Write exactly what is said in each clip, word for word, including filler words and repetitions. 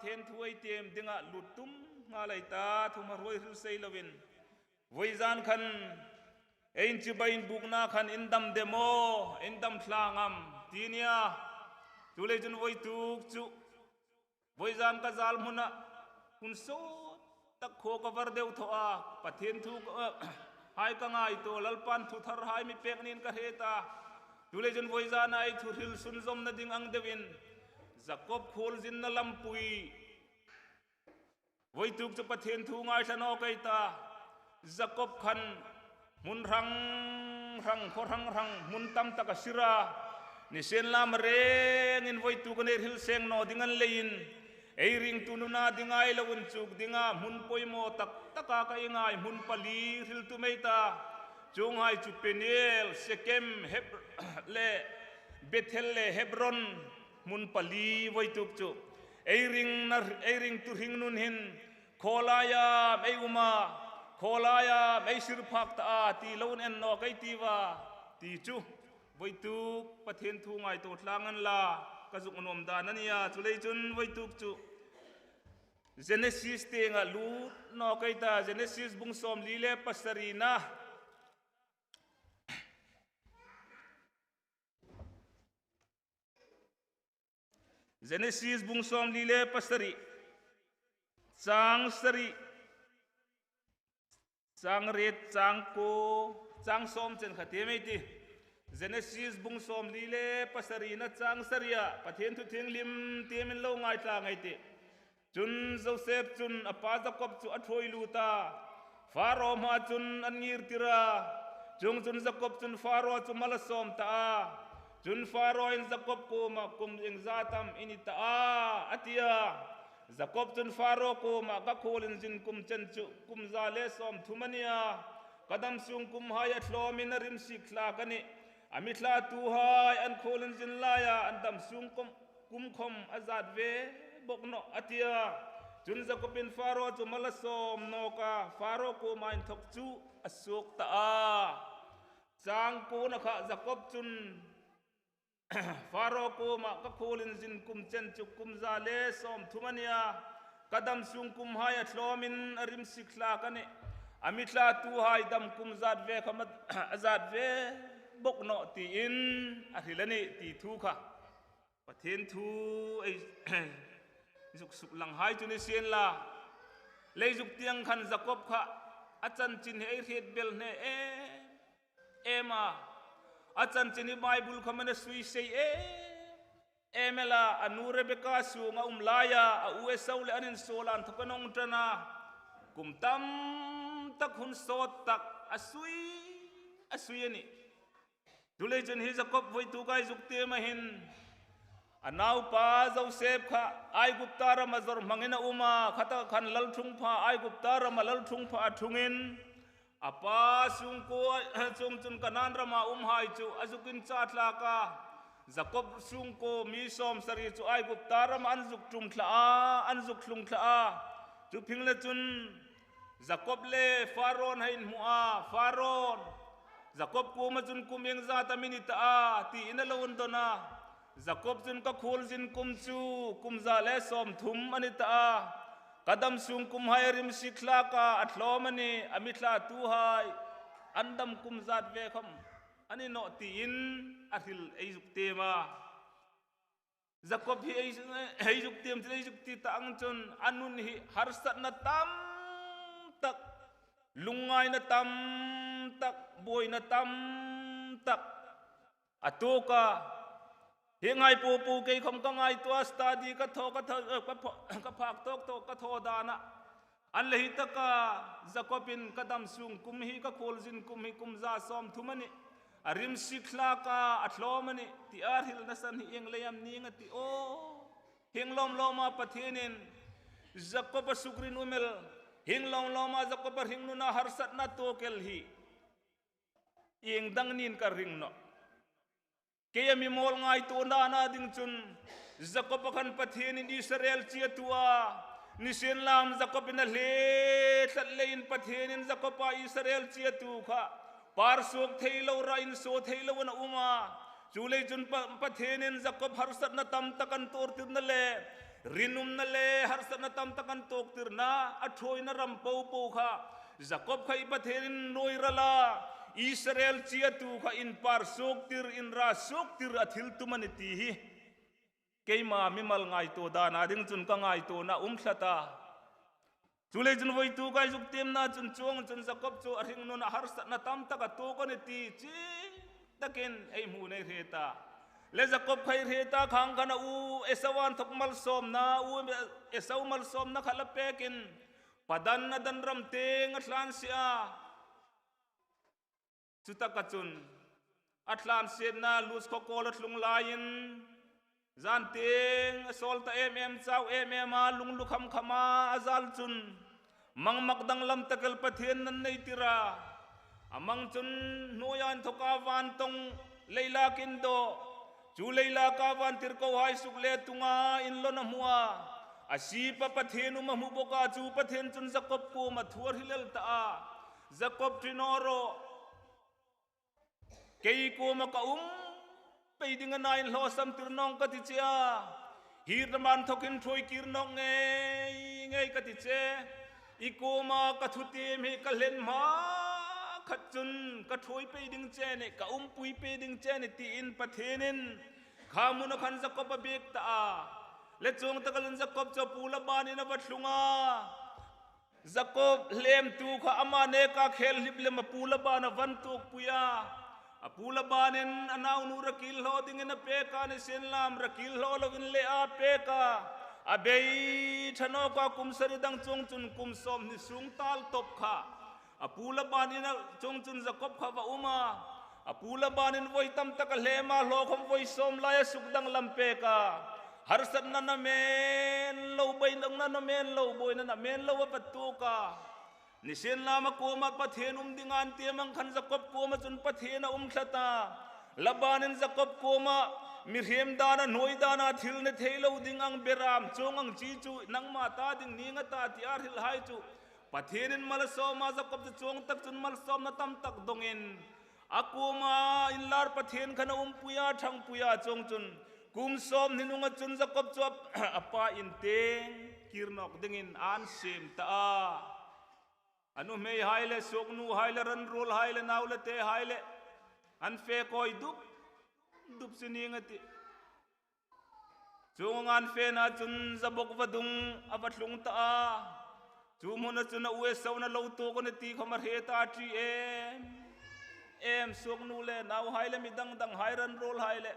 Pathien thu ei tiem dinga lut tum nghal ei ta, thuhmahruoi hril sei lovin. Vawizan khan, ei inchibai inbukna khan indam de maw, indam tlang am, ti nia. Chuleiin chun vawituk chu, vawizan ka zal hmuna, hun sawt tak khaw ka var deu thaw a, Pathien thu ka, hai ka ngaituo, Lalpan thu thar hai mi pek niin ka hriet a. Chuleiin chun vawizana ei thu hril sunzawmna ding ang deuin, Jakob khuolzinna lampui. Vawituk chu Pathien thu ngaithla nawk ei ta. Jakob khan hmun hrang hrang, khaw hrang hrang, hmun tam tak a sir a. Nisienla, a rengin vawituk ei hril seng naw ding a ni leiin, ei ringtu nuna ding ei lo inchuk dinga hmun poimaw tak taka ka ngai hmun pali hril tum ei ta. Chuonghai chu Peniel, Sekem, Heb-, le Bethel le Hebron, hmun pali vawituk chu. Ei ringna, ei ringtu hringnun hin, khaw laia am ei um a, khaw laia am ei sir phak ta a, ti lo en nawk ei tiu a, ti chu. Vawituk Pathien thu ngaituo tlang a ni la, ka zuk nuom dan a nia, chuleiin chun vawituk chu. Genesis tienga lut nawk ei ta, Genesis bung sawmli le pasarina. Genesis bung sawmli le pasari, chang sari, chang riet, chang kuo, chang sawm chen kha tiem ei tih. Genesis bung sawmli le pasarina chang saria, Pathien thu thienghlim tiem in lo ngaithlak ei tih. Chun Joseph chun a pa Jakob chu a ṭhuoi lut a, Pharaoh hmaa chun an ngirtir a. Chuongchun Jakob chun Pharaoh chu mal a sawm ta a. Chun Pharaoh-in Jakob kuoma, kum iengzat am i ni ta a, a ti a. Jakob chun Pharaoh kuoma, ka khuolinzin kum chen chu kum za le sawmthum a nih a. Ka dam sung kumhai a thlawmin a rimsik thlak a nih. A mi thlatuhai an khuolinzin laia an dam sung kum, kum khom a zat ve bok nawh, a ti a. Chun Jakob-in Pharaoh chu mal a sawm nawk a, Pharaoh kuoma inthok chu a suok ta a. Chang kuona kha Jakob chun Pharaoh kuoma, ka khuolinzin kum chen chu kum za le sawmthum a nih a. Ka dam sung kumhai a thlawmin a rimsik thlak a nih. A mi thlatuhai dam kum zat ve khom a, a zat ve bok nawh, tiin a hril a nih ti thu kha. Pathien thu ei zuk suklanghai chu ni sien la. Lei zuk tieng khan Jakob kha a chanchin hi ei hriet bel hne em em a. A chanchin hi Bible khom a sui sei em em a. A nu Rebeka sunga um laia a u Esau le an insuol a inthok a nawng ṭan a. Kum tam tak hun sawt tak a sui, a sui a nih. Chuleiin chun hi Jakob vawituk ei zuk tiem a hin, a naupa Joseph kha Aigupta rama zawr hmangin a um a, khata khan lalṭhungpha, Aigupta rama lalṭhungpha a ṭhungin, a pa sungkuo chuongchun Kanan rama umhai chu a zuk incha thlak a. Jakob sungkuo mi sawmsari chu Aigupta rama an zuk ṭum thla a, an zuk tlung thla a. Chu phingle chun Jakob le Pharaoh-in a inhmu a, Pharaoh, Jakob kuoma chun kum iengzat am i ni ta a, tiin a lo indon a. Jakob chun ka khuolzin kum chu kum za le sawmthum a ni ta a. Ka dam sung kumhai a rimsik thlak a, a tlawm a nih, a mi thlatuhai an dam kum zat ve khom a ni nawh, tiin a hril ei zuk tiem a. Jakob hi ei, ei zuk tiem, ei zuk ti ta ang chun a nun hi harsatna tam tak, lungngaina tam tak, buoina tam tak a tuok a. Hi ngai po po kei khom ka ngaituo a, study ka thaw, ka thaw, ka pho-, ka phak tawk tawk ka thaw dan a. An le hi taka Jakob-in ka dam sung kum hi, ka khuolzin kum hi kum za sawmthum a nih. A rimsik thlak a, a tlawm a nih, tia hrilna san hi ieng lei am ning a ti aw. Hieng lawm lawma Pathienin Jakob a sukrinum el, hieng lawm lawma Jakob-a hringnuna harsatna tuok el hi ieng dang niin ka ring nawh. Kei a mi mawl ngaituona ding chun, Jakob-a khan Pathienin Israel chiatu a, nisienla Jakob-in a hle tlat leiin Pathienin Jakob-a Israel chiatu kha par suok thei lo, ra insuo thei lo a um a. Chuleiin chun Pa-, Pathienin Jakob harsatna tam tak a tuortirna le rinumna le harsatna tam tak an tuoktirna, a ṭhuoina ram popo kha Jakob kha i Pathienin nuoi ral a, Israel chiatu kha inpar suoktir, inra suoktir a thil tum a ni ti hi keima mimal ngaituo dana ding chun ka ngaituona um tlat a. Chuleiin chun voituk ei zuk tiemna chun chuong chun Jakob chu a hringnun a harsatna tam tak a tuok a ni ti ching takin ei hmu nei hre ta. Le Jakob kha ei hre ta, khang khan a u Esau inthawk malsawmna, u Esau malsawmna kha la pekin Padan Aram tieng a tlan si a. Chutaka chun a tlan sietna Luz khaw kawl a tlung laiin, zan tieng a sawl ta em em, chau em em a, lunglu kham kham a, a zal chun mangmak danglam tak el Pathien an nei tir a. A mang chun hnuoia inthawka vantawng leilak indaw, chu leilaka vantirkohai suk le tunga inlawn a hmu a. A sipa Pathien um a hmu bawk a, chu Pathien chun Jakob kuoma thu a hril el ta a. Jakob, ṭi naw rawh. Kei kuoma ka um pei ding a na, inhlawsam tir nawng ka ti che a. Hi ram inthawkin ṭhuoi kir nawk ngei ngei ka ti che. I kuoma ka thutiem hi ka hlen hma khat chun ka ṭhuoi pei ding che ni, ka umpui pei ding che ni tiin Pathienin kha hmuna khan Jakob a biek ta a. Le chuong tak elin Jakob chu a pu Laban in a va thlung a. Jakob hlemtu kha ama neka khel hlip lem a pu Laban a va intuokpui a. A pu Labanin a naunu Rakil hlaw dingin a pek a, nisienla Rakil hlaw loin le a pek a. A bei ṭha nawk a, kum sari dang chuong chun kum sawmhni sung tal tawp kha a pu Labanin a chuong chun Jakob kha va um a. A pu Labanin voi tam tak a hlem a, hlaw khawm voi sawm lai a suk danglam pek a. Harsatna namen lo, beidongna namen lo, buoina namen lo a va tuok a. Nisienla a kuoma Pathien um ding an ti mang khan Jakob kuoma chun Pathien a um tlat a. Labanin Jakob kuoma mihriem dana, hnuoi dana thil ne thei lo ding ang, beram chuong ang chi chu nangma ta ding ning a ta ti a hrilhai chu Pathienin malsawm a, Jakob chu chuong tak chun malsawmna tam tak dongin a kuoma inlar Pathien khan a umpui a, ṭhangpui a, chuong chun kum sawmhni hnunga chun Jakob chu a, a pa in tieng kir nawk dingin an siem ta a. A nuhmeihai le, suoknuhai le, ran ruolhai le, nau le tehai le an fe kawi dup dup si ning a tih. Chuong ang an fena chun Jabok vadung a va thlung ta a. Chu hmuna chun a u Esau a lo tuok a ni ti khawm a hre ta, ṭi em em, suoknu le nauhai le mi dang danghai, ran ruolhai le.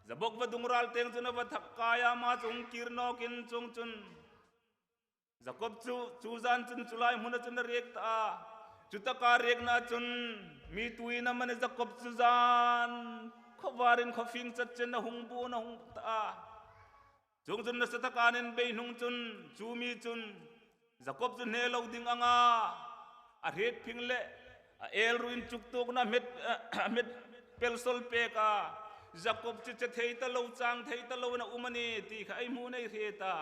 Jabok vadung ral tieng chun a va thak kai a, ama chu hung kir nawkin chuong chun Jakob chu chu zan chun chu lai hmuna chun a riek ta a. Chutaka riekna chun mi tuin amani Jakob chu zan khawvarin khawfing chat chen a hung bu a hung ta a. Chuong chun nasa taka an inbei hnung chun chu mi chun Jakob chu hne lo ding anga a hriet phing le a el ruin chuktuokna hmet, a hmet pelsawl pek a. Jakob chu che thei ta lo, chang thei ta loin a um a ni ti kha ei hmu nei hre ta.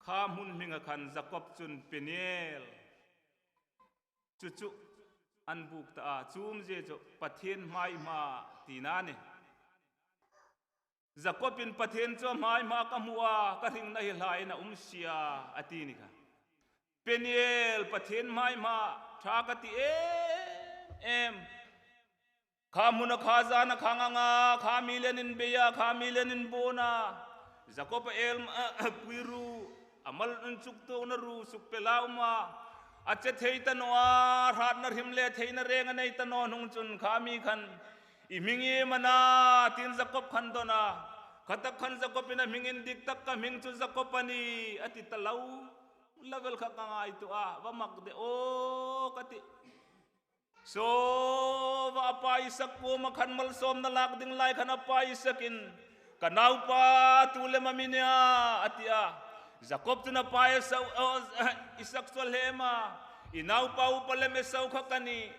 Kha hmun hminga khan Jakob chun Peniel chu chu an buk ta a, chu umzie chu Pathien hmai hma tina a nih. Jakobin Pathien chu a hmai hma ka hmu a, ka hringna hi hlain a um si a, a ti ni kha. Peniel, Pathien hmai hma ṭha ka ti em em. Kha hmuna, kha zana, kha nganga, kha mi le an inbei a, kha mi le an inbuon a. Jakob a el, a, a pui ruo, a mal inchuktuokna ruo suk pela um a. A che thei ta naw a, hratna hrim le theina reng a nei ta naw hnung chun kha mi khan, "I hming iem a na?" tiin Jakob khan a dawn a. Kha tak khan Jakobin, "A hming indik tak ka hming chu Jakob a nih," a ti ta lo. Level kha ka ngaituo a, va mak de aw ka ti. Saw a pa Isak kuoma khan malsawmna lak ding lai khan a pa Isakin, "Ka naupa, tu lem am i nia?" a ti a. Jakob chun a pa Esau, aw, Isak chu a hlem a, "I naupa upa lem Esau kha ka nih.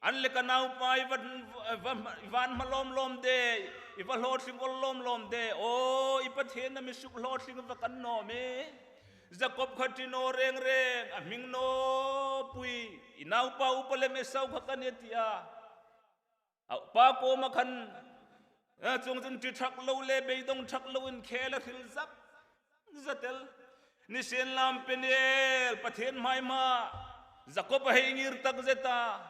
An leh ka naupa i va, va, va hma lawm lawm de, i va hlawtling awl lawm lawm de. Aw, i Pathien a mi suk hlawtling va kan nawm e. Jakob kha ṭi naw reng reng, a hming naw pui, i naupa upa lem Esau kha ka nih," a ti a. A pa kuoma khan A chuongchun ṭi ṭhak lo le beidawng ṭhak loin khel a hril zat zat el. Nisienlakhawm Peniel Pathien hmai hma Jakob a hei ngir tak zet a.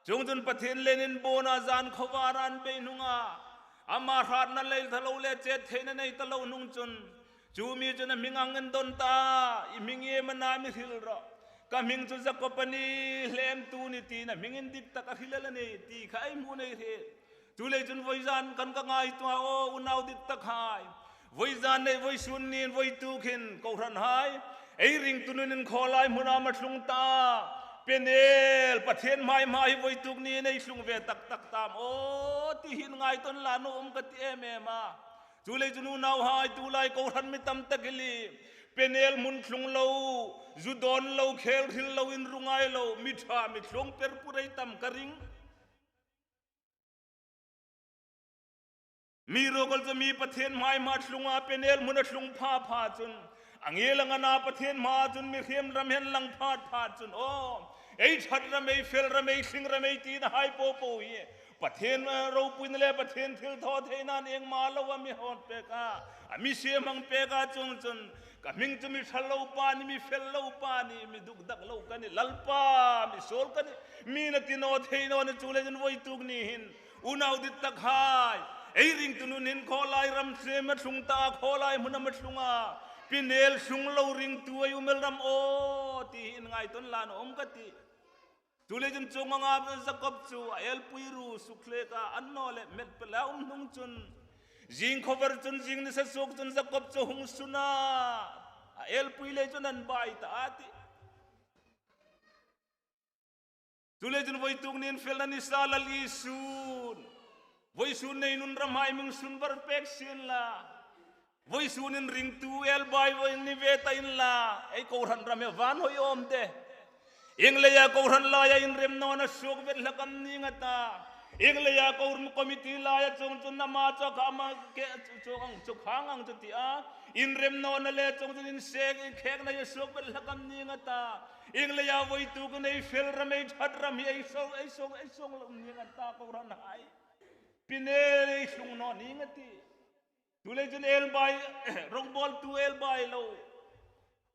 Chuongchun Pathien le inbawna zan khawvara an bei hnunga, ama hratna lei ta lo le chet theina nei ta lo hnung chun, chu mi chun a hming ang indawn ta, "I hming iem a na mi hril rawh. Ka hming chu Jakob a nih, hlemtu ni tiin a hming indik tak a hril el a nih," ti kha ei hmu nei hre. Chuleiin chun vawizan kan ka ngaituo a, aw unau dit tak hai. Vawizan nei vawisun nin vawituk hin kohranhai, ei ringtu nun in khawlai hmuna am a tlung ta? Peniel Pathien hmai hma hi vawituk nin ei tlung ve tak tak tam aw ti hi ngaituo la nuom ka ti em em a. Chuleiin chun unauhai, tulai kohran mi tam tak hi Peniel hmun tlung lo, zu dawn lo, khel hril lo, inrung ngai lo, mi ṭha mi tluong per pur ei tam ka ring. Amiruokchu mi Pathien hmai hma tlunga Peniel hmuna tlung pha pha chun, a ngiel ang a na Pathien hma chun mihriem ram hei lang pha pha chun, aw, ei ṭhat ram, ei fel ram, ei tling ram, ei tina hai po po hi Pathien, eh, ropuina le Pathien thilthawtheina engmah lo a mi hawng pek a, a mi siem hang pek a, chuongchun ka hming chu mi ṭha lo pa ni, mi fel lo pa ni, mi dukdak lo ka nih, Lalpa mi suol ka nih, mi'n a ti naw thei naw a ni. Chuleiin chun vawituk ni hin unau dit tak hai, ei ringtu nun hin khawlai ram tlung am a tlung ta, khawlai hmun am a tlung a, Peniel tlung lo ringtu ei um el ram aw ti hi ngaituo la nuom ka ti. Chuleiin chun chuong anga Jakob chu a elpui ru suk hlek a, annawleh met pela um hnung chun, zing khawvar chun, zing nisa suok chun Jakob chu hung sun a, a elpui lei chun an bai ta a ti. Chuleiin chun vawituk nin felna nisa Lal Isun, vawisun nei nun ramhai hming sun var pek sien la. Vawisun in ringtu el bai vawi ni ve ta inla, ei kohran ram hi a van hoi awm de. Ieng leia kohran laia inrem nawna suok vet hlak am ning a ta? Ieng leia kohran committee laia chuongchun ama chu kha ama ke chu ang chu khang ang chu ti a, inrem nawna le chuongchun insek inkhekna hi a suok vet hlak am ning a ta? Ieng leia vawituk in ei fel ram, ei ṭhat ram hi ei suok, ei suok, ei suok lo ning a ta kohranhai? Peniel ei tlung naw ning a ti. Chuleiin chun el bai, rongbawltu el bai lo,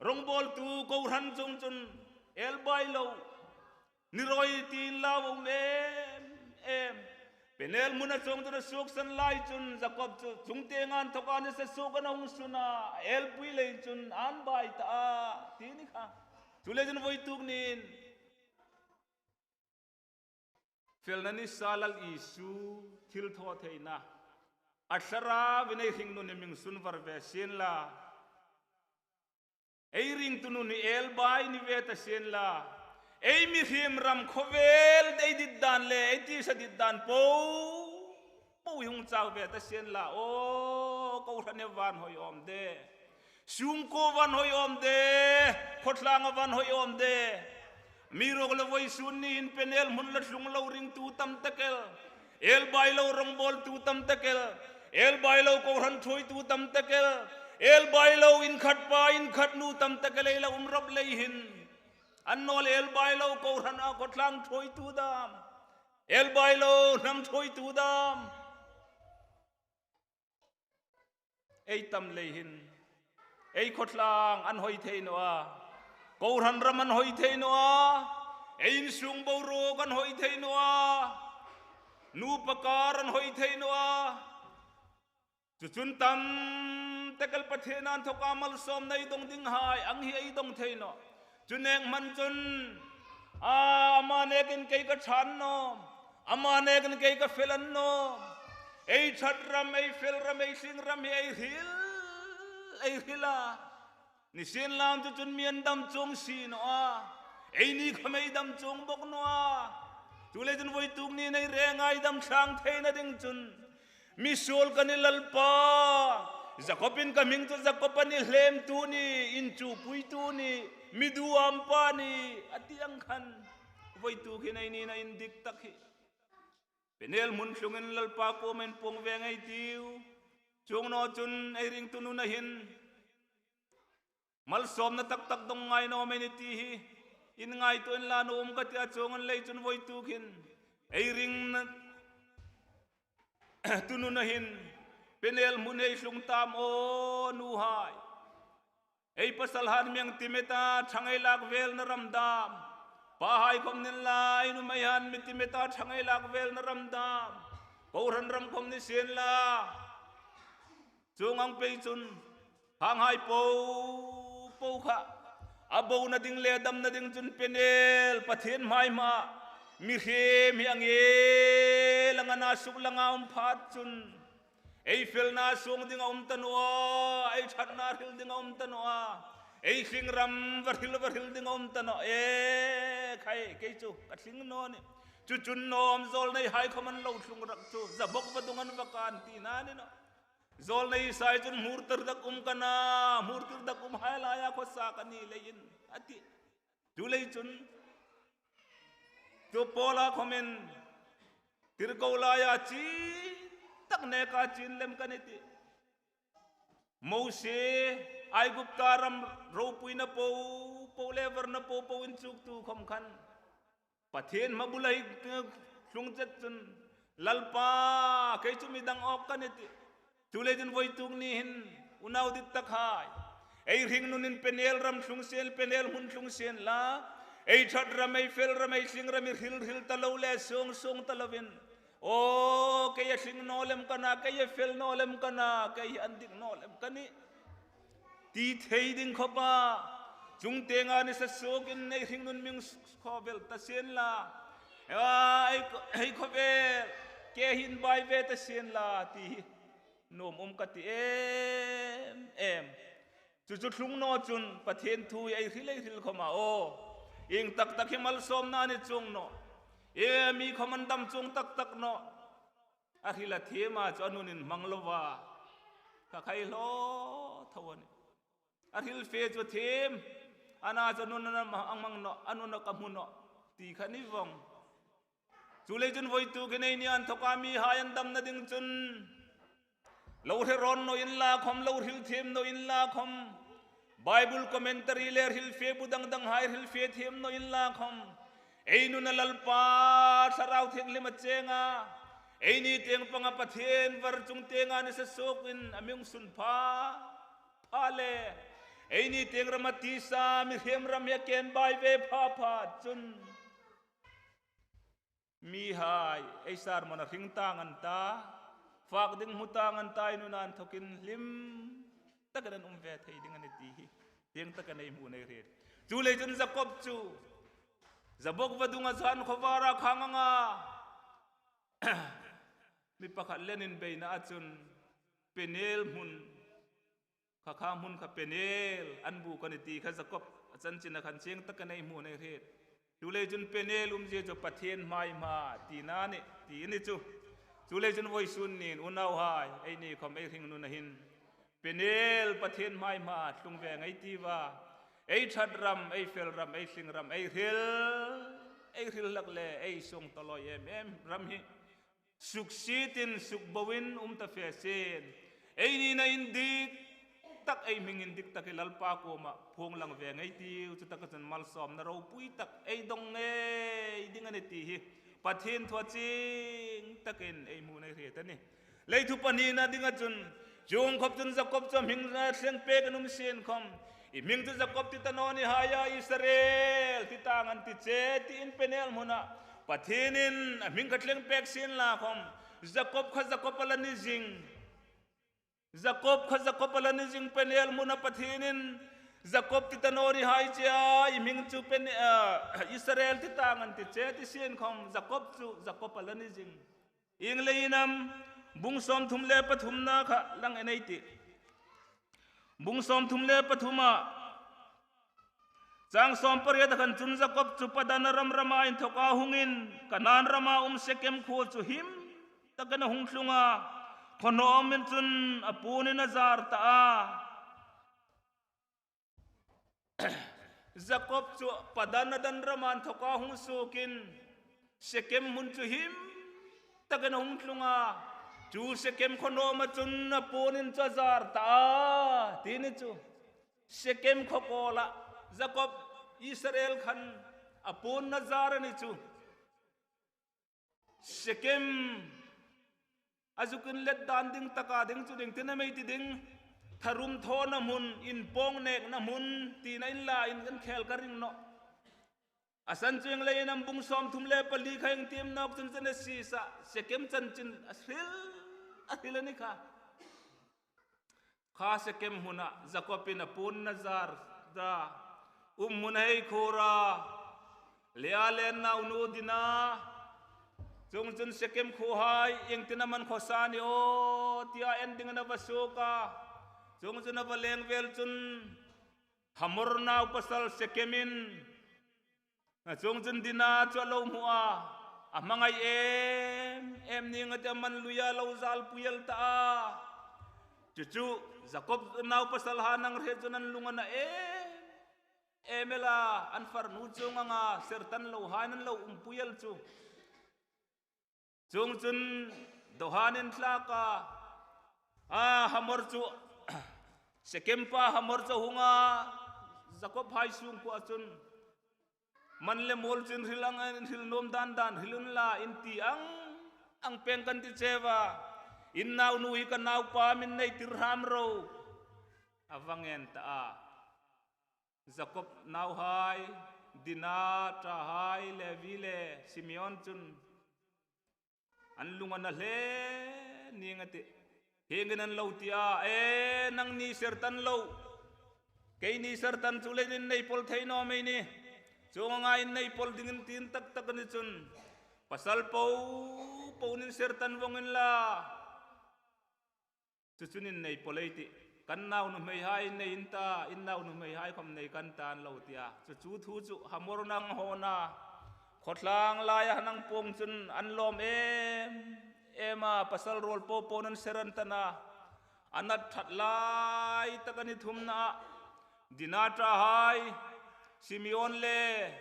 rongbawltu kohran chuongchun el bai lo ni rawi ti inlau a um em em. Peniel hmuna chuongchun a suoksan lai chun Jakob chu chungtieng inthawka nisa suok a hung sun a, elpui lei chun an bai ta a ti ni kha. Chuleiin chun vawituk nin felna nisa Lal Isu thilthawtheina a thlarau in ei hringnun hi hming sun var ve sien la. Ei ringtu nun hi el bai ni ve ta sien la. Ei mihriem ram khawvel ei dit dan le ei tisa dit dan po po hi hung chau ve ta sien la. Aw, kohran hi a van hoi awm de. Sungkuo van hoi awm de, khawtlang a van hoi awm de. Amiruokchu vawisun ni hin Peniel hmun la tlung lo ringtu tam tak el, el bai lo rongbawltu tam tak el, el bai lo kohran thuoitu tam tak el, el bai lo inkhat pa inkhat nu tam tak el ei la um rop lei hin, annawleh el bai lo kohran a khawtlang thuoitu dam, el bai lo hnam thuoitu dam ei tam lei hin, ei khawtlang an hoi thei naw a, kohran ram an hoi thei naw a, ei insung boruok an hoi thei naw a, nupa kar an hoi thei naw a. Chu chun tam tak el Pathien inthawka malsawmna ei dong dinghai ang hi ei dong thei nawh. Chu nek hman chun, a, ama nekin kei ka ṭha naw, ama nekin kei ka fel naw. Ei ṭhat ram, ei fel ram, ei tling ram hi ei hril, ei hril a. Nisienlakhawm chu chun mi an dam chuong si naw a, eini khawm ei dam chuong bawk naw a. Chuleiin chun vawituk nin ei renga ei dam thlang theina ding chun, mi suol ka nih Lalpa, Jakobin ka hming chu Jakob a nih, hlemtu ni, inchupuitu ni, mi duam pa ni, a ti ang khan, vawituk hin ei nina indik tak hi Peniel hmun tlungin Lalpa kuoma inpuong ve ngei ei tiu. Chuong naw chun ei ringtu nuna hin malsawmna tak tak dong ngai naw am ei ni ti hi inngaituo inla nuom ka ti a, chuong ang lei chun vawituk hin ei ringna Tununa hin Peniel hmun ei tlung tam aw nuhai. Ei pasalhai mi hang ti met a, ṭhang ei lak velna ram dam. Pahai khom ni inla, ei nuhmeihai mi ti met a, ṭhang ei lak velna ram dam. Kohran ram khom ni sien la. Chuong ang pei chun, khanghai po po kha a bona ding le damna ding chun Peniel Pathien hmai hmaa mi hriem hi a ngen lang a, na suk lang a um phat chun, ei felna suong ding a um ta naw a, ei ṭhatna hril ding a um ta naw a, ei hlingram va hril va hril ding a um ta naw a. E khai, kei chu ka hling naw ni. Chu chun nawm zawlneihai khom an lo tlung rak chu, zabok vadung an va kan tina ni naw. Zawlnei sa chun hmur tir dak um ka na, hmur tir dak umhai laia khawsa ka ni leiin, a ti. Chuleiin chun, chu Paula khomin, tirko laia chin tak neka chin lem ka nih, a ti. Mosie, Aigupta ram ropuina po po le varna po po inchuktu khom khan Pathien hma bula ei tlung chet chun, Lalpa, kei chu mi dang awk ka nih, a ti. Chuleiin chun vawituk ni hin, unau dit takhai, ei hringnun hin Peniel ram tlung sien, Peniel hmun tlung sien la, ei ṭhat ram, ei fel ram, ei hlingram hi hril hril ta lo le suong suong ta loin, aw, kei a hling naw lem ka na, kei a fel naw lem ka na, kei an dik naw lem ka nih, ti thei ding khawpa, chungtienga nisa suokin ei hringnun mi hung khawvel ta sien la. A, ei, ei khawvel, kei hin bai ve ta sien la, ti hi nuom um ka ti em em. Chu chu tlung naw chun Pathien thu hi ei hril, ei hril khom a, aw, ieng tak tak hi malsawmna ni chuong naw. E, mi khom an dam chuong tak tak naw. A hril a thiem a chu a nun inhmang lo va, kha khai hlaw tho a nih. A hril fe chu a thiem, a na chu a nun a hmang naw, a nun a ka hmu naw, ti kha ni vong. Chuleiin chun vawituk hin eini inthawka mihai an damna ding chun, lo hre rawn naw inla khom, lo hril thiem naw inla khom, Bible commentary le hril fe bu dang danghai hril fe thiem naw inla khom, ei nuna Lalpa Thlarau Thienghlim a cheng a, eini tieng panga Pathien var chungtienga nisa suokin a mi hung sun pha pha le, eini tieng rama tisa mihriem ram hi a ken bai ve pha pha chun, mihai ei sermon a hring tang an ta, fak ding hmu tang an ta, ei nuna inthawkin hlim takin an um ve thei ding a nih ti hi tieng takin ei hmu ei hriet. Chuleiin chun Jakob chu zabok vadunga zan khawvara khang anga mi pakhat lenin beina a chun Peniel hmun kha, kha hmun kha Peniel an buk a nih ti kha Jakob a chanchina khan tieng takin ei hmu ei hriet. Chuleiin chun Peniel umzie chu Pathien hmai hma tina a nih, ti a ni chu. Chuleiin chun vawisun nin unauhai, eini khom ei hringnuna hin Peniel Pathien hmai hma tlung ve ngei ei ti a. Ei ṭhat ram, ei fel ram, ei hlingram, ei hril, ei hril hlak le ei suong ta lawi em em ram hi suksietin sukboin um ta fe sien. Ei nina indik tak, ei hming indik tak hi Lalpa kuoma phuong lang ve ngei ei tiu, chutaka chun malsawmna ropui tak ei dong ngei ding a nih ti hi Pathien thua chieng takin ei hmu ei hriet a nih. Lei thu pahnina dinga chun, chuong khop chun Jakob chu a hming thleng pekin um sien khom, i hming chu Jakob ti ta naw ni hai a, Israel ti tang an ti che, tiin Peniel hmuna Pathienin a hming kha thleng pek sien la khom, Jakob kha Jakob a la ni zing. Jakob kha Jakob a la ni zing, Peniel hmuna Pathienin Jakob ti ta naw ni hai che a, i hming chu Pen-, ah, Israel ti tang an ti che, ti sien khom, Jakob chu Jakob a la ni zing. Ieng leiin am? Bung sawmthum le pathumna kha lang en ei tih. Bung sawmthum le pathuma, chang sawmpariet khan chun Jakob chu Padan Aram rama inthawka hungin, Kanan rama um Sekem khuo chu him takin a hung tlung a, khaw hnawmin chun a puonin a zar ta a. Jakob chu Padan Aram rama inthawka hung suokin, Sekem hmun chu him takin a hung tlung a, chu Sekem khaw hnawma chun a puonin chu a zar ta a, ti ni chu. Sekem khaw kawla Jakob, Israel khan a puon a zar a ni chu. Sekem A zuk inlet dan ding taka ding chu ding tina mei ti ding. Tharum thawna hmun, inpawng nekna hmun, tina inla in kan khel ka ring nawh. A san chu ieng leiin am bung sawmthum le pali kha ieng tiem nawk chun Genesis-a Sekem chanchin a hril, a hril a ni kha. Kha Sekem hmuna Jakobin a puon a zar ta. Um hmun hei khura. Lea le naunu Dina. Chuongchun Sekem khuohai ieng tina am khawsa ni aw tia en dingin a va suok a. Chuongchun a va leng vel chun Hamor naupasal Sekemin. A chuongchun Dina chu a lo hmu a. A hmangai em em ning a ti a, man luia lo zalpui el ta a. Chu chu Jakob naupasal hai an hriet chun an lung a na em em el a, an farnu chuong anga sertan lo hai an lo umpui el chu. Chuongchun Dohan inthlak a, a Hamor chu, Sekem pa Hamor chu hung a, Jakob hai sungkuoa chun, man le muol chu in hril ang, in hril nuom dan dan hril unla in ti ang ang peng kan ti cheu a, in naunu hi ka naupa am, in nei tir hram ro. A va ngen ta a. Jakob nauhai, Dina ṭahai, Levi le Simeon chun an lung a na hle ning a tih. Hieng hin an lo ti a, e, nangni sertan lo. Keini sertan chu leiin in nei pawl thei naw mei ni. Chuong anga in nei pawl dingin tin tak tak a ni chun. Pasal po po in sertan vong unla. Chu chun in nei pawl ei tih. Kan naunuhmeihai in nei in ta, in naunuhmeihai khom nei kan ta an lo ti a. Chu chu thu chu Hamor nang hona. Khawtlang laia nang puong chun an lawm em em a, pasal ruol po po an ser an ta na. A nat ṭhat lai tak a ni thumna a. Dina ṭahai, Simeon le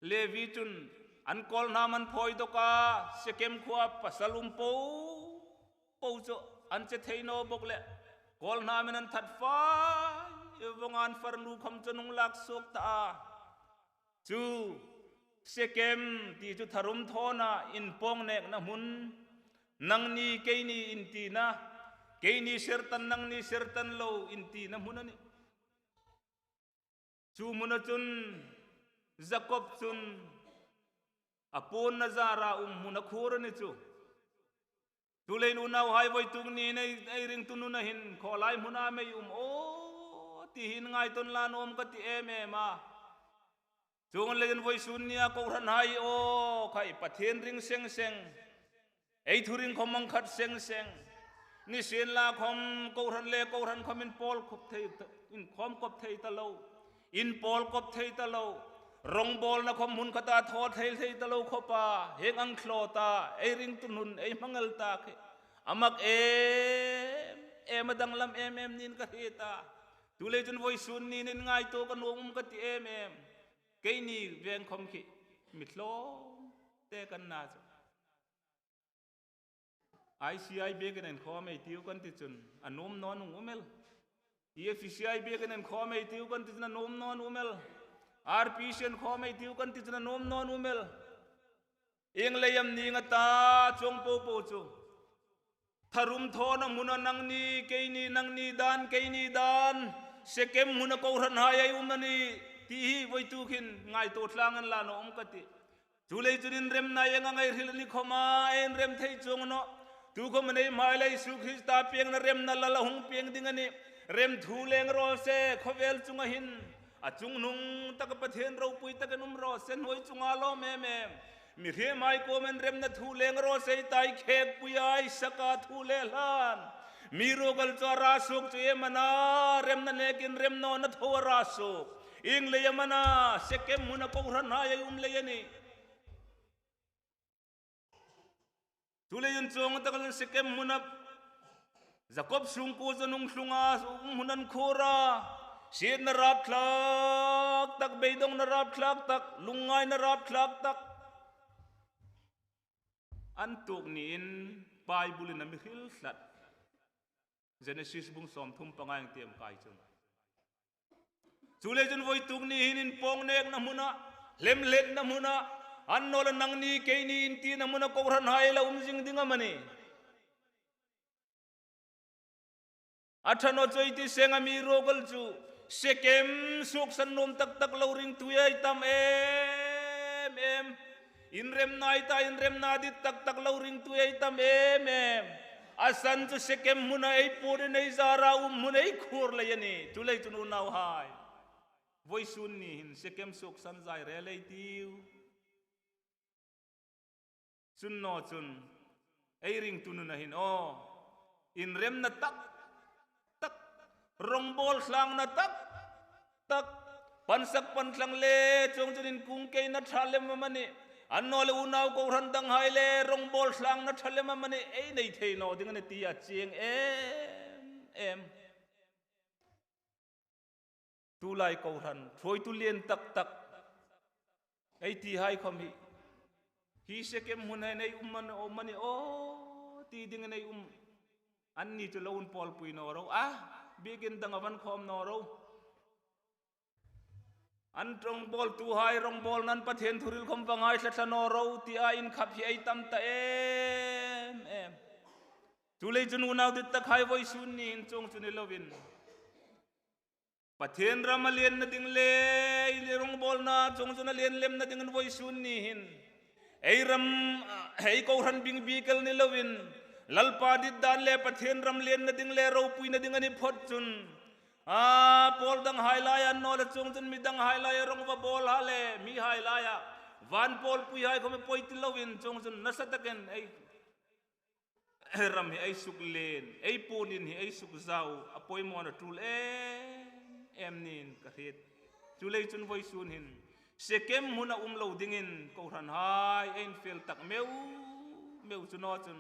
Levi chun an kawlhnam an phawi dawk a, Sekem khuoa pasal um po po chu an che thei naw bawk leh, kawlhnamin an that fai vong a, an farnu khom chu an hung lak suok ta a. Chu Sekem ti chu tharum thawna inpawng nekna hmun, nangni keini intina, keini sertan nangni sertan lo intina hmun a nih. Chu hmuna chun Jakob chun a puon a zara um hmun a khuor a ni chu. Chuleiin unauhai, voituk niin ei, ei ringtu nuna hin khawlai hmuna am ei um aw ti hin ngaituo la nuom ka ti em em a. Chuong leiin voisun nia kohranhai aw khai Pathien ring seng seng. Ei thuring khom ang khat seng seng. Nisienlakhom kohran le kohran khom inpawl kop thei, inkhawm kop thei ta lo. Inpawl kop thei ta lo. Rongbawlna khom hmun khata thaw thei thei ta lo khop a. Hieng ang thlawt a, ei ringtu nun, ei hmangel ta khi. A mak em em a, danglam em em niin ka hriet a. Chuleiin voisun niin in ngaituo ka nuom um ka ti em em. Keini veng khom khi mi tlawm te kan na chu. I C I biekin inkhawm ei tiu kan ti chun a nuom naw nuom um el. E F C I biekin inkhawm ei tiu kan ti chun a nuom naw nuom um el. R P C inkhawm ei tiu kan ti chun a nuom naw nuom um el. Ieng lei am ning a ta chuong po po chu. Tharum thawna hmuna nangni, keini, nangni dan, keini dan. Sekem hmuna kohranhai ei um a nih ti hi voituk hin ngaituo tlang an la nuom ka ti. Chuleiin chun inremna ieng ang ei hril ni khoma, inrem thei chuong naw. Tukhom ei hmai lai Isu Krista piengna remna Lal a hung pieng ding a nih. Rem thu leng raw se, khawvel chunga hin. A chungnung taka Pathien ropui takin um raw se, hnuoi chunga lawm em em. Mihriemhai kuomin remna thu leng raw se, ei tai khekpui ei saka thu le hlan. Mi ruok el chu a ra suok chu iem a na, remna nekin rem nawna thaw a ra suok. Ieng lei am a na, Sekem hmuna kohranhai ei um lei a nih. Chuleiin chuong takin Sekem hmuna Jakob sungkuo chu an hung tlung a, um hmun an khuor a. Sietna rapthlak tak, beidongna rapthlak tak, lungngaina rapthlak tak. An tuok niin Bible-in a mi hril tlat. Genesis bung sawmthum panga ieng tiem kai chun. Chuleiin voituk ni hin inpawng nekna hmuna, hlemletna hmuna, Annawleh nangni keini intina hmuna kohranhai la um zing ding am a ni? A ṭha naw chu ei ti seng a, amiruokchu Sekem suoksan nuom tak tak lo ringtu ei tam em em. Inremna ei ta, inremna dit tak tak lo ringtu ei tam em em. A san chu Sekem hmuna ei puon in ei zara um hmun ei khuor lei a nih. Chuleiin chun unauhai, vawisun ni hin Sekem suoksan zai rel ei tiu. Chun naw chun, ei ringtu nuna hin aw, inremna tak tak, rawngbawl tlangna tak tak, pansak pantlang le chuongchun inkungkeina ṭha lem amanih, annawleh unau kohran danghai le rawngbawl tlangna ṭha lem amanih ei nei thei naw ding a ni ti a chieng em em. Tulai kohran ṭhuoitu lien tak tak ei tihai khawm hi, hi Sekem hmuna hin ei um am a ni, um am a ni aw ti dingin ei um. Anni chu lo inpawlpui naw ro a, biekin dang a va inkhawm naw ro. An rawngbawltuhai rawngbawlna an Pathien thuhril khawm va ngaithla thla naw ro tia inkhap hi ei tam ta em em. Chuleiin chun unau dit takhai, vawisun ni hin chuongchun ni lovin, Pathien ram a lienna ding le, i rawngbawlna chuongchun a lien lemna dingin vawisun ni hin ei ram, ei kohran bing bik el ni lovin, Lalpa dit dan le Pathien ram lienna ding le ropuina ding a ni phawt chun, a, pawl danghai laia, annawleh chuongchun mi danghai laia rawng va bawl a le, mihai laia van pawlpuihai khawm ei poi ti lovin, chuongchun nasa takin ei ram hi ei suk lien, ei puon in hi ei suk zau a poimawna tul em em niin ka hriet. Chuleiin chun vawisun hin Sekem hmuna um lo dingin kohranhai ei infel tak meu meu chu naw chun,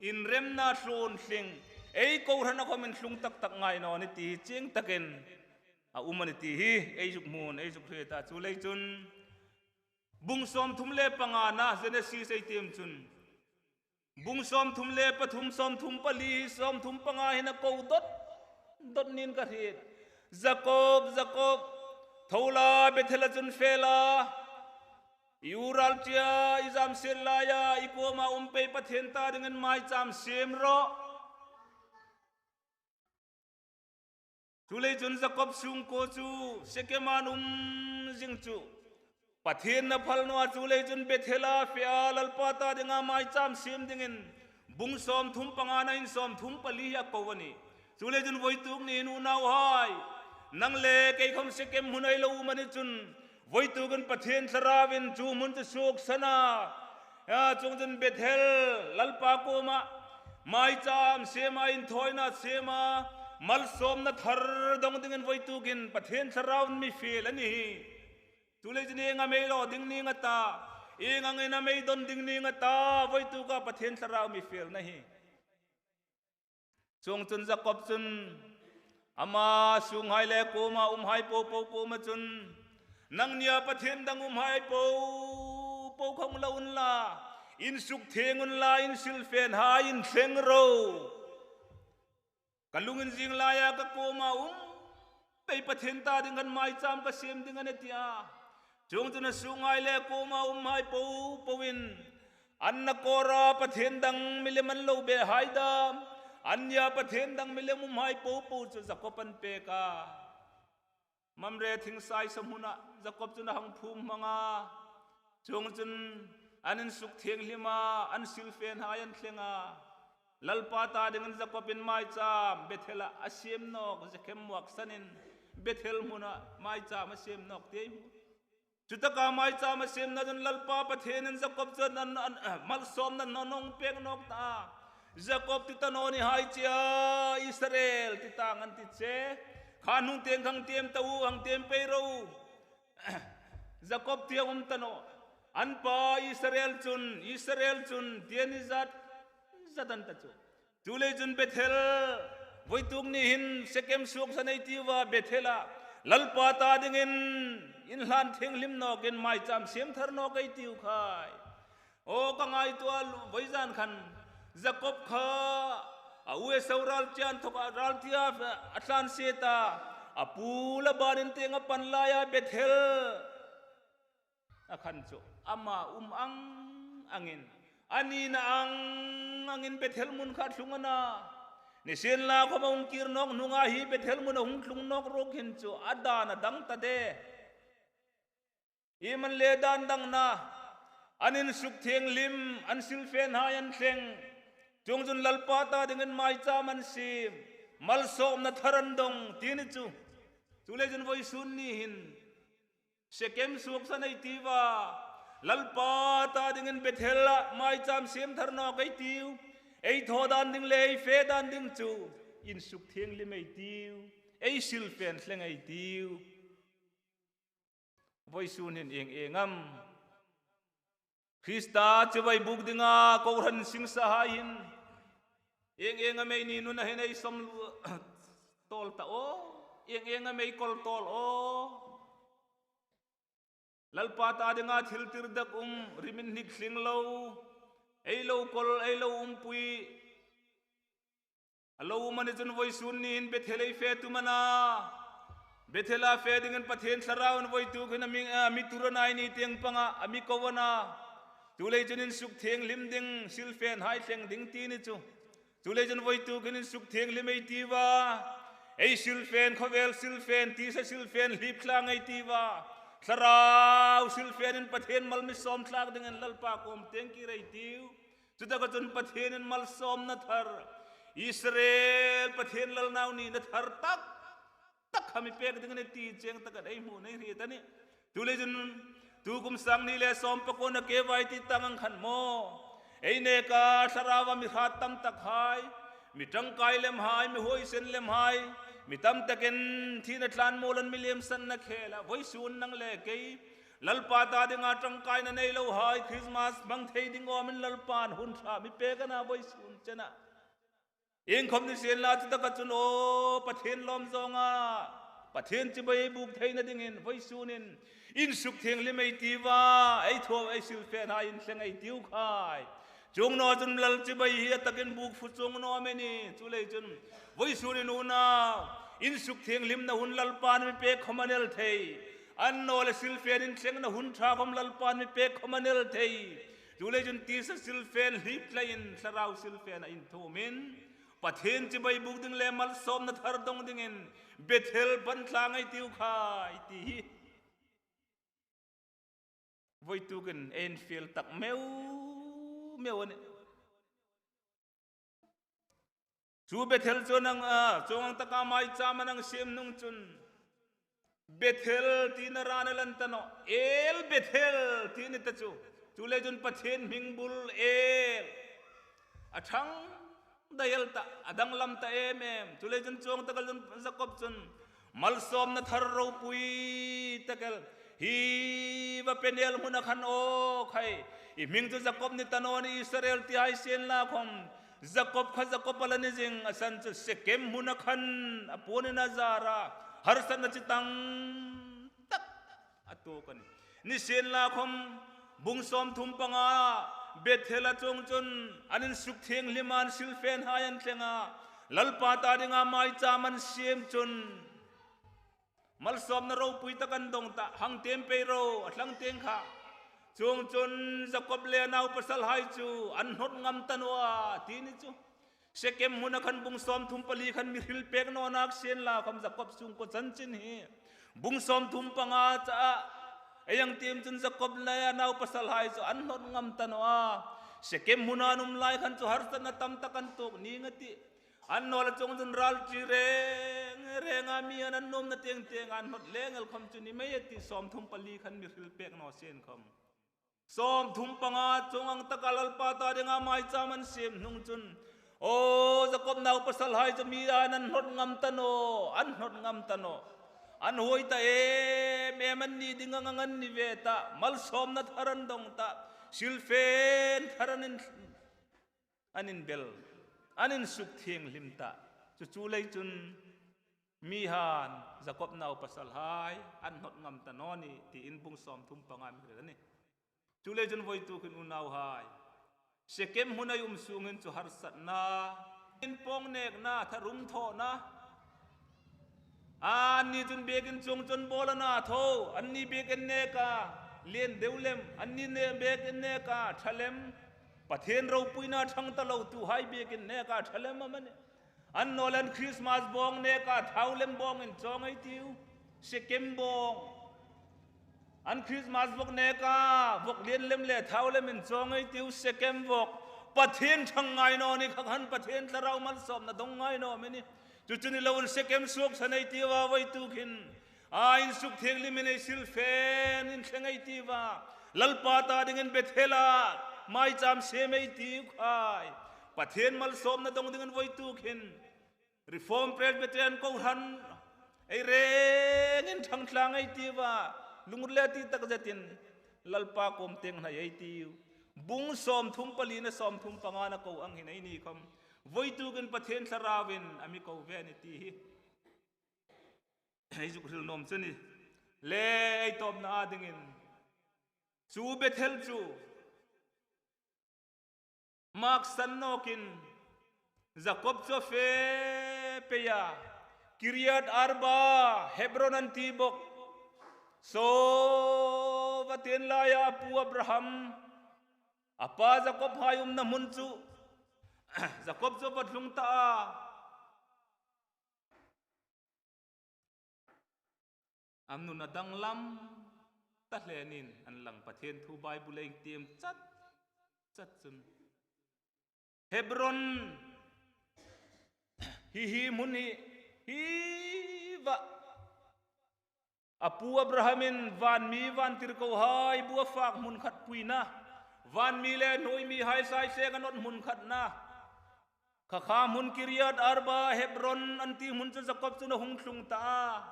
inremna thlun tling, ei kohrana khawm inthlung tak tak ngai naw ni ti hi chieng takin a um a ni ti hi ei zuk hmu, ei zuk hriet a. Chuleiin chun bung sawmthum le pangana Genesis ei tiem chun, bung sawmthum le pathum, sawmthum pali, sawmthum panga hin a ko dawt dawt niin ka hriet. Jakob, Jakob, tho la, Bethela chun fe la, i ural tia, i zam sel laia i kuoma um pei Pathien ta dingin maicham siem rawh. Chuleiin chun Jakob sungkuo chu Sekem an um zing chu Pathien a phal naw a, chuleiin chun Bethela fe a, Lalpa ta dinga maicham siem dingin bung sawmthum pangana hin sawmthum pali hi a ko a nih. Chuleiin chun vawituk niin unauhai, nang le kei khawm Sekem hmuna ei lo um a ni chun, vawituk hin Pathien Thlarauin chu hmun chu suoksan a, a, chuongchun Bethel Lalpa kuoma maicham siem a, inthawina siem a, malsawmna thar dong dingin vawituk hin Pathien Thlarauin mi fiel a ni hi. Chuleiin chun ieng am ei lo ding ning a ta, ieng angin am ei don ding ning a ta, vawituk a Pathien Thlarau mi fielna hi. Chuongchun Jakob chun ama sunghai le kuoma umhai popo kuoma chun, nangnia pathien dang umhai popo khawm lo unla, insukthieng unla, insilfenhai inthleng ro. Ka lunginzing laia ka kuoma um pei Pathien ta dingin maicham ka siem ding a nih, a ti a. Chuongchun a sunghai le kuoma umhai popoin, an na kawra pathien dang milem an lo behai dam, annia pathien dang milem umhai popo chu Jakob an pek a. Mamre thing saisa hmuna Jakob chun a hang phum hmang a. Chuongchun an insukthieng hlim a, an silfenhai an thleng a. Lalpa ta dingin Jakobin maicham Bethela a siem nawk, Sekem muak sanin Bethel hmuna maicham a siem nawk ti ei hmu. Chutaka maicham a siemna chun Lalpa Pathienin Jakob chu an, an, an, malsawmna nawn a pek nawk ta a. Jakob ti ta naw ni hai che a, Israel ti tang an ti che. Kha hnung tieng khang tiem ta u, hang tiem pei ro. Jakob ti a um ta naw. An pa Israel chun, Israel chun ti a ni zat zat an ta chu. Chuleiin chun Bethel, vawituk ni hin Sekem suoksan ei tiu a, Bethela Lalpa ta dingin inhlan thienghlim nawkin maicham siem thar nawk ei tiu khai. Aw, ka ngaituo a, vawizan khan Jakob kha a u Esau ral tia inthawka ral tia a tlan sie ta, a pu Labanin tieng a pan laia Bethel a khan chu ama um ang angin, a nina ang angin Bethel hmun kha a tlung a na. Nisienlakhom a hung kir nawk hnunga hi Bethel hmun a hung tlung nawk ruok hin chu a dan a dang ta de. Iem an le dan dang na, an insukthienghlim, an silfenhai an thleng. Chuongchun Lalpa ta dingin maicham an siem, malsawmna thar an dawng ti ni chu. Chuleiin vawisun ni hin Sekem suoksan ei tiu a, Lalpa ta dingin Bethel-a maicham siem thar nawk ei tiu. Ei thaw dan ding le ei fe dan ding chu insukthienghlim ei tiu, ei silfen thleng ei tiu. Vawisun hin ieng ieng am? Krista chibai buk dinga kohran singsahai hin ieng ieng am ei ni nuna hin ei sawm lu tawl ta aw, ieng ieng am ei kawl tawl aw. Lalpa ta dinga thil tirdak um, riminhnik tling lo, ei lo kawl, ei lo umpui. A lo um a ni chun vawisun ni hin Bethel ei fe tum a na. Bethel-a fe dingin Pathien Thlarauin vawituk hin a mi, a mi tur a na, ei ni tieng panga a mi ko a na. Chuleiin insukthienghlim ding, silfenhai thleng ding ti ni chu. Chuleiin vawituk hin insukthienghlim ei tiu a, ei silfen, khawvel silfen, tisa silfen hlip tlang ei tiu a, Thlarau silfenin Pathien mal mi sawm tlak dingin Lalpa kuom tieng kir ei tiu. Chutaka chun Pathienin malsawmna thar, Israel Pathien lal nau nina thar tak tak kha mi pek ding a nih ti chieng taka ei hmu nei hriet a nih. Chuleiin tukum sang hni le sawm pakuona K Y T tang ang khan maw, ei neka Thlarauva mi hrat tam takhai, mi ṭangkai lemhai, mi huoisen lemhai, mi tam takin thina tlan muolin mi liemsanna khela, vawisun nang le kei Lalpa ta dinga ṭangkaina nei lohai, Christmas hmang thei ding awmin Lalpan hun ṭha mi pek a na vawisun chena. Iengkhom nisienla chutaka chun aw, Pathien lawm zawnga, Pathien chibai buk theina dingin vawisun hin insukthienghlim ei tiu a, ei thaw, ei silfenhai in thleng ei tiu khai. Chuong naw chun lal chibai hi a takin buk fuk chuong naw am a nih. Chuleiin vawisun hin unau, insukthienghlimna hun Lalpan mi pek khom a ni el thei. Annawleh silfen in thlengna hun ṭha khom Lalpan mi pek khom a ni el thei. Chuleiin tisa silfen hlip tlain Thlarau silfena inthuomin Pathien chibai buk ding le malsawmna thar dawng dingin Bethel pan tlang ei tiu khai ti hi vawituk hin ei infiel tak meu meu a nih. Chu Bethel chu nang a, chuong ang taka maicham an hang siem hnung chun Bethel tina ran a lan ta naw, El Bethel ti ni ta chu. Chuleiin Pathien hming bul El a ṭhang dai el ta, a danglam ta em em. Chuleiin chuong taka chun Jakob chun malsawmna thar ropui tak el, hi va Peniel hmuna khan aw khai, i hming chu Jakob ni ta naw ni, Israel ti hai sienla khom Jakob kha Jakob a la ni zing, a san chu Sekem hmuna khan a puon in a zar a, harsatna chi tang tak a tuok a nih. Nisienla khom bung sawmthum panga Bethel-a chuong chun an insukthienghlim a, an silfenhai an thleng a, Lalpa ta dinga maicham an siem chun malsawmna ropui tak an dawng ta, hang tiem pei ro, a tlang tieng kha. Chuong chun Jakob le a naupasalhai chu an hnawt ngam ta naw a, ti ni chu. Sekem hmuna khan bung sawmthum pali khan mi hril pek naw nak sienla khom Jakob sungkuo chanchin hi bung sawmthum panga chena ei hang tiem chun Jakob le a naupasalhai chu an hnawt ngam ta naw a. Sekem hmuna an um lai khan chu harsatna tam tak an tuok ning a tih. Annawleh chuong chun ral ṭi reng renga mi an an nuomna tieng tienga an hnawt leng el khom chu ni mei a tih, sawmthum pali khan mi hril pek naw sien khom. Sawmthum panga chuong ang taka Lalpa ta dinga maicham an siem hnung chun, aw, Jakob naupasalhai chu mi an an hnawt ngam ta naw, an hnawt ngam ta naw. An huoi ta em em, an ni ding ang ang an ni ve ta, malsawmna thar an dawng ta, silfen thar an in, an inbel, an insukthienghlim ta. Chu chu lei chun mi han Jakob naupasalhai an hnawt ngam ta naw ni tiin bung sawmthum panga mi hril a nih. Chu lei chun vawituk hin unauhai, Sekem hmuna i um sung hin chu harsatna, inpawng nekna, tharum thawna, anni chun biekin chuong chun bawl a na tho, anni biekin neka, lien deu lem, anni ne biekin neka ṭha lem, Pathien ropuina ṭhang ta lo tuhai biekin neka ṭha lem am a ni? Annawleh an Christmas bawng neka thau lem bawng inchaw ngei ei tiu, Sekem bawng. An Christmas vawk neka vawk lien lem le thau lem inchaw ngei ei tiu, Sekem vawk. Pathien ṭhang ngai naw ni kha khan Pathien thlarau malsawmna dong ngai naw am a ni? Chu chu ni loin Sekem suoksan ei tiu a, voituk hin a insukthieng limin ei silfen inthleng ei tiu a, Lalpa ta dingin Bethela maicham siem ei tiu khai. Pathien malsawmna dong dingin voituk hin Reformed Presbyterian kohran ei rengin ṭhang tlang ei tiu a, lungril le ti tak zetin Lalpa kuom tieng hnai ei tiu. Bung sawmthum palina sawmthum pangana ko ang hin ei ni khom, voitukin Pathien thlarauin a mi ko ve a ni ti hi ei zuk hril nuom chu a ni. Le ei tawpna a dingin chu Bethel chu maksan nawkin Jakob chu a fe pei a, Kiriat Arba, Hebron an ti bawk. Saw va tien laia a pu Abraham, a pa Jakob hai umna hmun chu Jakob chu va tlung ta a. A nun a danglam ta hle a nih, an lang Pathien thu Bible-a intiem chat chat chun. Hebron hi hi hmun hi, hi va a pu Abrahamin vanmi vantirkohai bu a fak hmun khat puina, vanmi le hnuoi mihai thlaithleng an awt hmun khat a na. Kha kha hmun Kiriat Arba, Hebron an ti hmun chu Jakob chun a hung tlung ta a.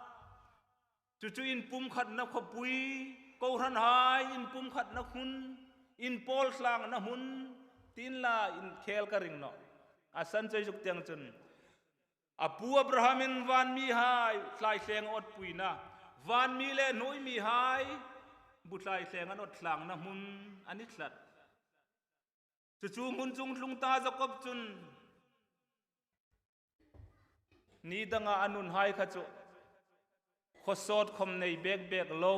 Chu chu inpumkhatna khawpui, kohranhai inpumkhatna hmun, inpawl tlangna hmun, ti inla inkhel ka ring nawh. A san chu ei zuk tieng chun, a pu Abrahamin vanmihai thlaithleng awt puina, vanmi le hnuoi mihai bu thlaithleng an awt tlangna hmun a ni tlat. Chu chu hmun chu a tlung ta Jakob chun, ni danga a nunhai kha chu khawsawt khom nei bek bek lo,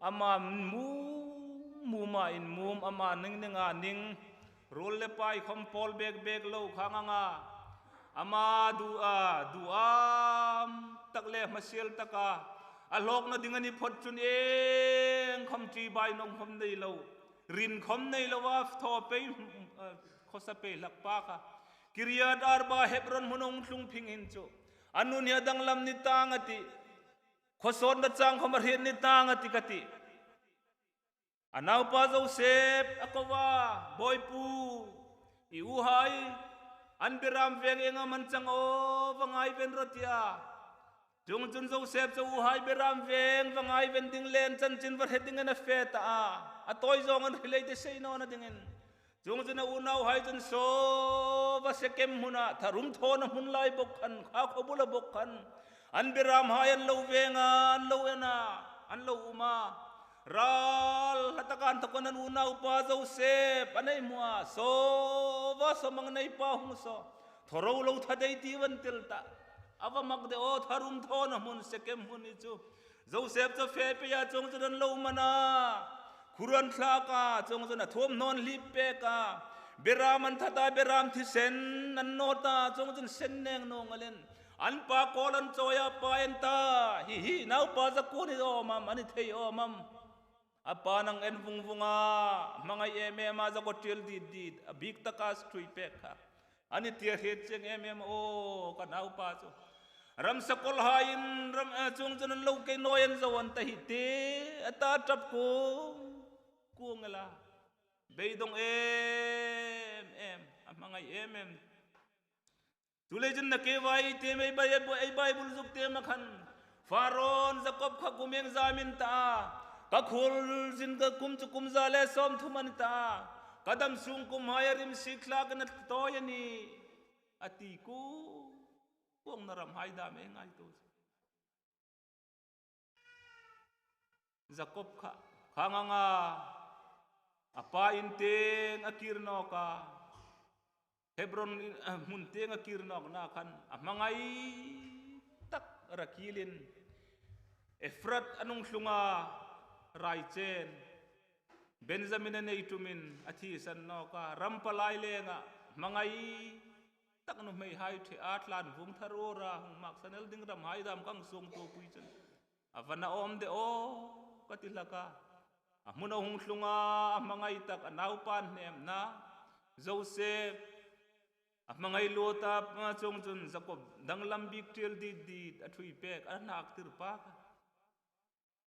ama mum muma inmum, ama ning ninga ning, ruol le pai khom pawl bek bek lo khang anga, ama du a, duam tak le hmasiel taka a hlawkna ding a ni phawt chun ieng khom ṭi bai nawng khom nei lo, rin khom nei lo a thaw pei, eh, khawsa pei hlak pa kha Kiriat Arba, Hebron hmun a hung tlung phing hin chu, a nun hi a danglam ni tang a tih, khawsawtna chang khom a hriet ni tang a tih ka tih. A naupa Joseph a ko a, Bawipu, i uhai an beram veng ieng am an chang aw, va ngaiven rawh, a ti a. Chuongchun Joseph chu uhai beram veng va ngaiven ding le an chanchin va hre dingin a fe ta a. A tawi zawng an hril ei ti sei nawna dingin. Chuongchun a unauhai chun saw va Sekem hmuna, tharum thawna hmun lai bawk khan, kha khaw bula bawk khan, an beramhai an lo veng a, an lo en a, an lo um a. Ral hla taka an thawk an unaupa Joseph an hei hmu a, saw va saw mang nei pa hung saw, thaw ro lo, thaw dei ti van tel ta. A va mak de aw, tharum thawna hmun Sekem hmun hi chu. Joseph chu fe pei a, chuongchun an lo man a. Khur an thlak a, chuongchun a thuomhnaw an hlip pek a. Beram an that a, beram thisen an nawt a, chuongchun sen neng naw ngal in an pa kawl an chawi a, Pa, en ta, hi hi naupa zakuo ni awm am, a ni thei awm am? A pa'n a en vung vung a, hmangai em em a, zakuo ṭiel dit dit, a bik taka a ṭhui pek kha. A ni ti a hriet chieng em em a, aw, ka naupa chu ram sakawlhaiin ram, eh, chuongchun an lo kei nawi an zo an ta hi ti, a ta ṭap kuong kuong el a. Beidong em em, a hmangai em em. Chuleiin chun nakie vai ei tiem, ei Bai-, ei Bible zuk tiem a khan, Pharaoin Jakob kha kum ieng zat am a ni ta a, ka khuolzin ka kum chu kum za le sawmthum a ni ta a, ka dam sung kumhai a rimsik thlakin a tawi a nih, a ti kuong kuong, na ramhai dam ei ngaituo. Jakob kha, khang anga a pa in tieng a kir nawk a, Hebron in, ah, hmun tieng a kir nawkna khan a hmangai tak a ra kilin, Efrat a hung tlung a, rai chen Benjamin a nei tumin a thisan nawk a, ram palai lenga hmangai tak nuhmeihai ṭhe a tlan vung thar ura hung maksan el ding ramhai dam kang sung tu pui chun a va na awm de aw ka ti hlak a. A hmun a hung tlung a, a hmangai tak a naupa hnêmna Joseph a hmangai luot a, chuongchun Jakob danglam bik ṭiel dit dit a ṭhui pek a hnak tir pak a.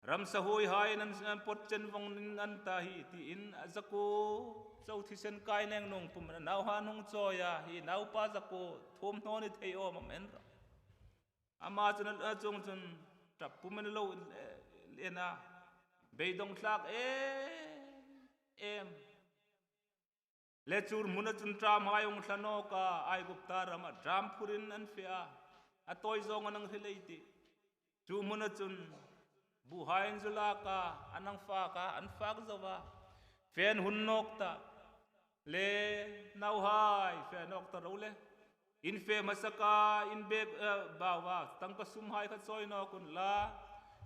Ram sahuoihaiin an, an pot chen vawng in an ta hi tiin a Jakob chau thisen kai neng nung pum a nauhai hung chawi a, hi naupa Jakob thuomhnaw ni thei awm am en rawh. Ama chun a, chuongchun ṭap pumin lo en a, beidong tlak em em. Le chu hmuna chun ṭamhai hung thla nawk a, Aigupta rama ṭam phurin an fe a, a tawi zawng an hang hre lei tih. Chu hmuna chun buhai an zu lak a, an hang fak a, an fak zo a. Fe an hun nawk ta. Le nauhai, fe nawk ta ro le. In fe hmasa ka, in bek, eh, bau a, tangka sumhai kha chawi nawk unla.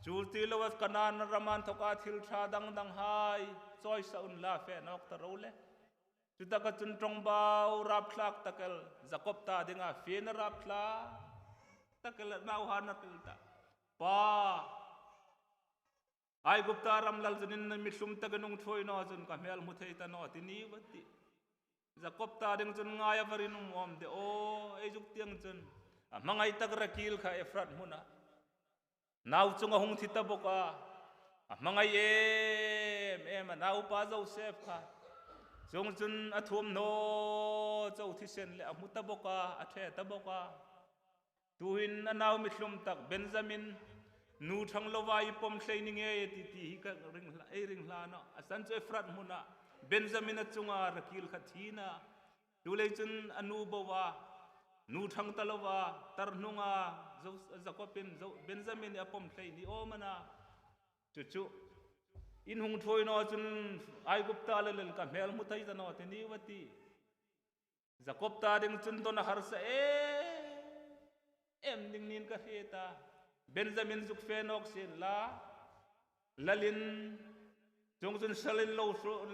Chu ti lo a Kanan rama inthoka thil ṭha dang danghai chawi sa unla, fe nawk ta ro le. Chutaka chun ṭawngbau rapthlak tak el, Jakob ta dinga fena rapthlak tak el nauhai an hril ta. Pa, Aigupta ram lal chun in mi hlum takin hung ṭhuoi naw chun ka hmel hmu thei ta naw ti ni va ti. Jakob ta ding chun ngai a va rin um awm de aw, ei zuk tieng chun a hmangai tak Rakil kha Efrat hmuna nau chunga hung thi ta bawk a. A hmangai em em a naupa Joseph kha. Chuongchun a thuomhnaw chau thisen le a hmu ta bawk a, a ṭhe ta bawk a. Tuhin a nau mi hlum tak Benjamin, nu ṭhang lova i pawm thlei ni ngei a ti ti hi ka ring hla, ei ring hla naw. A san chu Efrat hmuna Benjamin a chunga Rakil kha thina. Chuleiin chun a nu bo a, nu ṭhang ta lova, tar hnunga Jo-, Jakobin Jo-, Benjamin a pawm thlei ni awm a na. Chu chu, in hung ṭhuoi naw chun Aigupta lal el ka hmel hmu thei ta naw ti ni va ti. Jakob ta ding chun dawn a harsa em em ding niin ka hriet a. Benjamin zuk fe nawk sien la, lalin, chuongchun salin lo,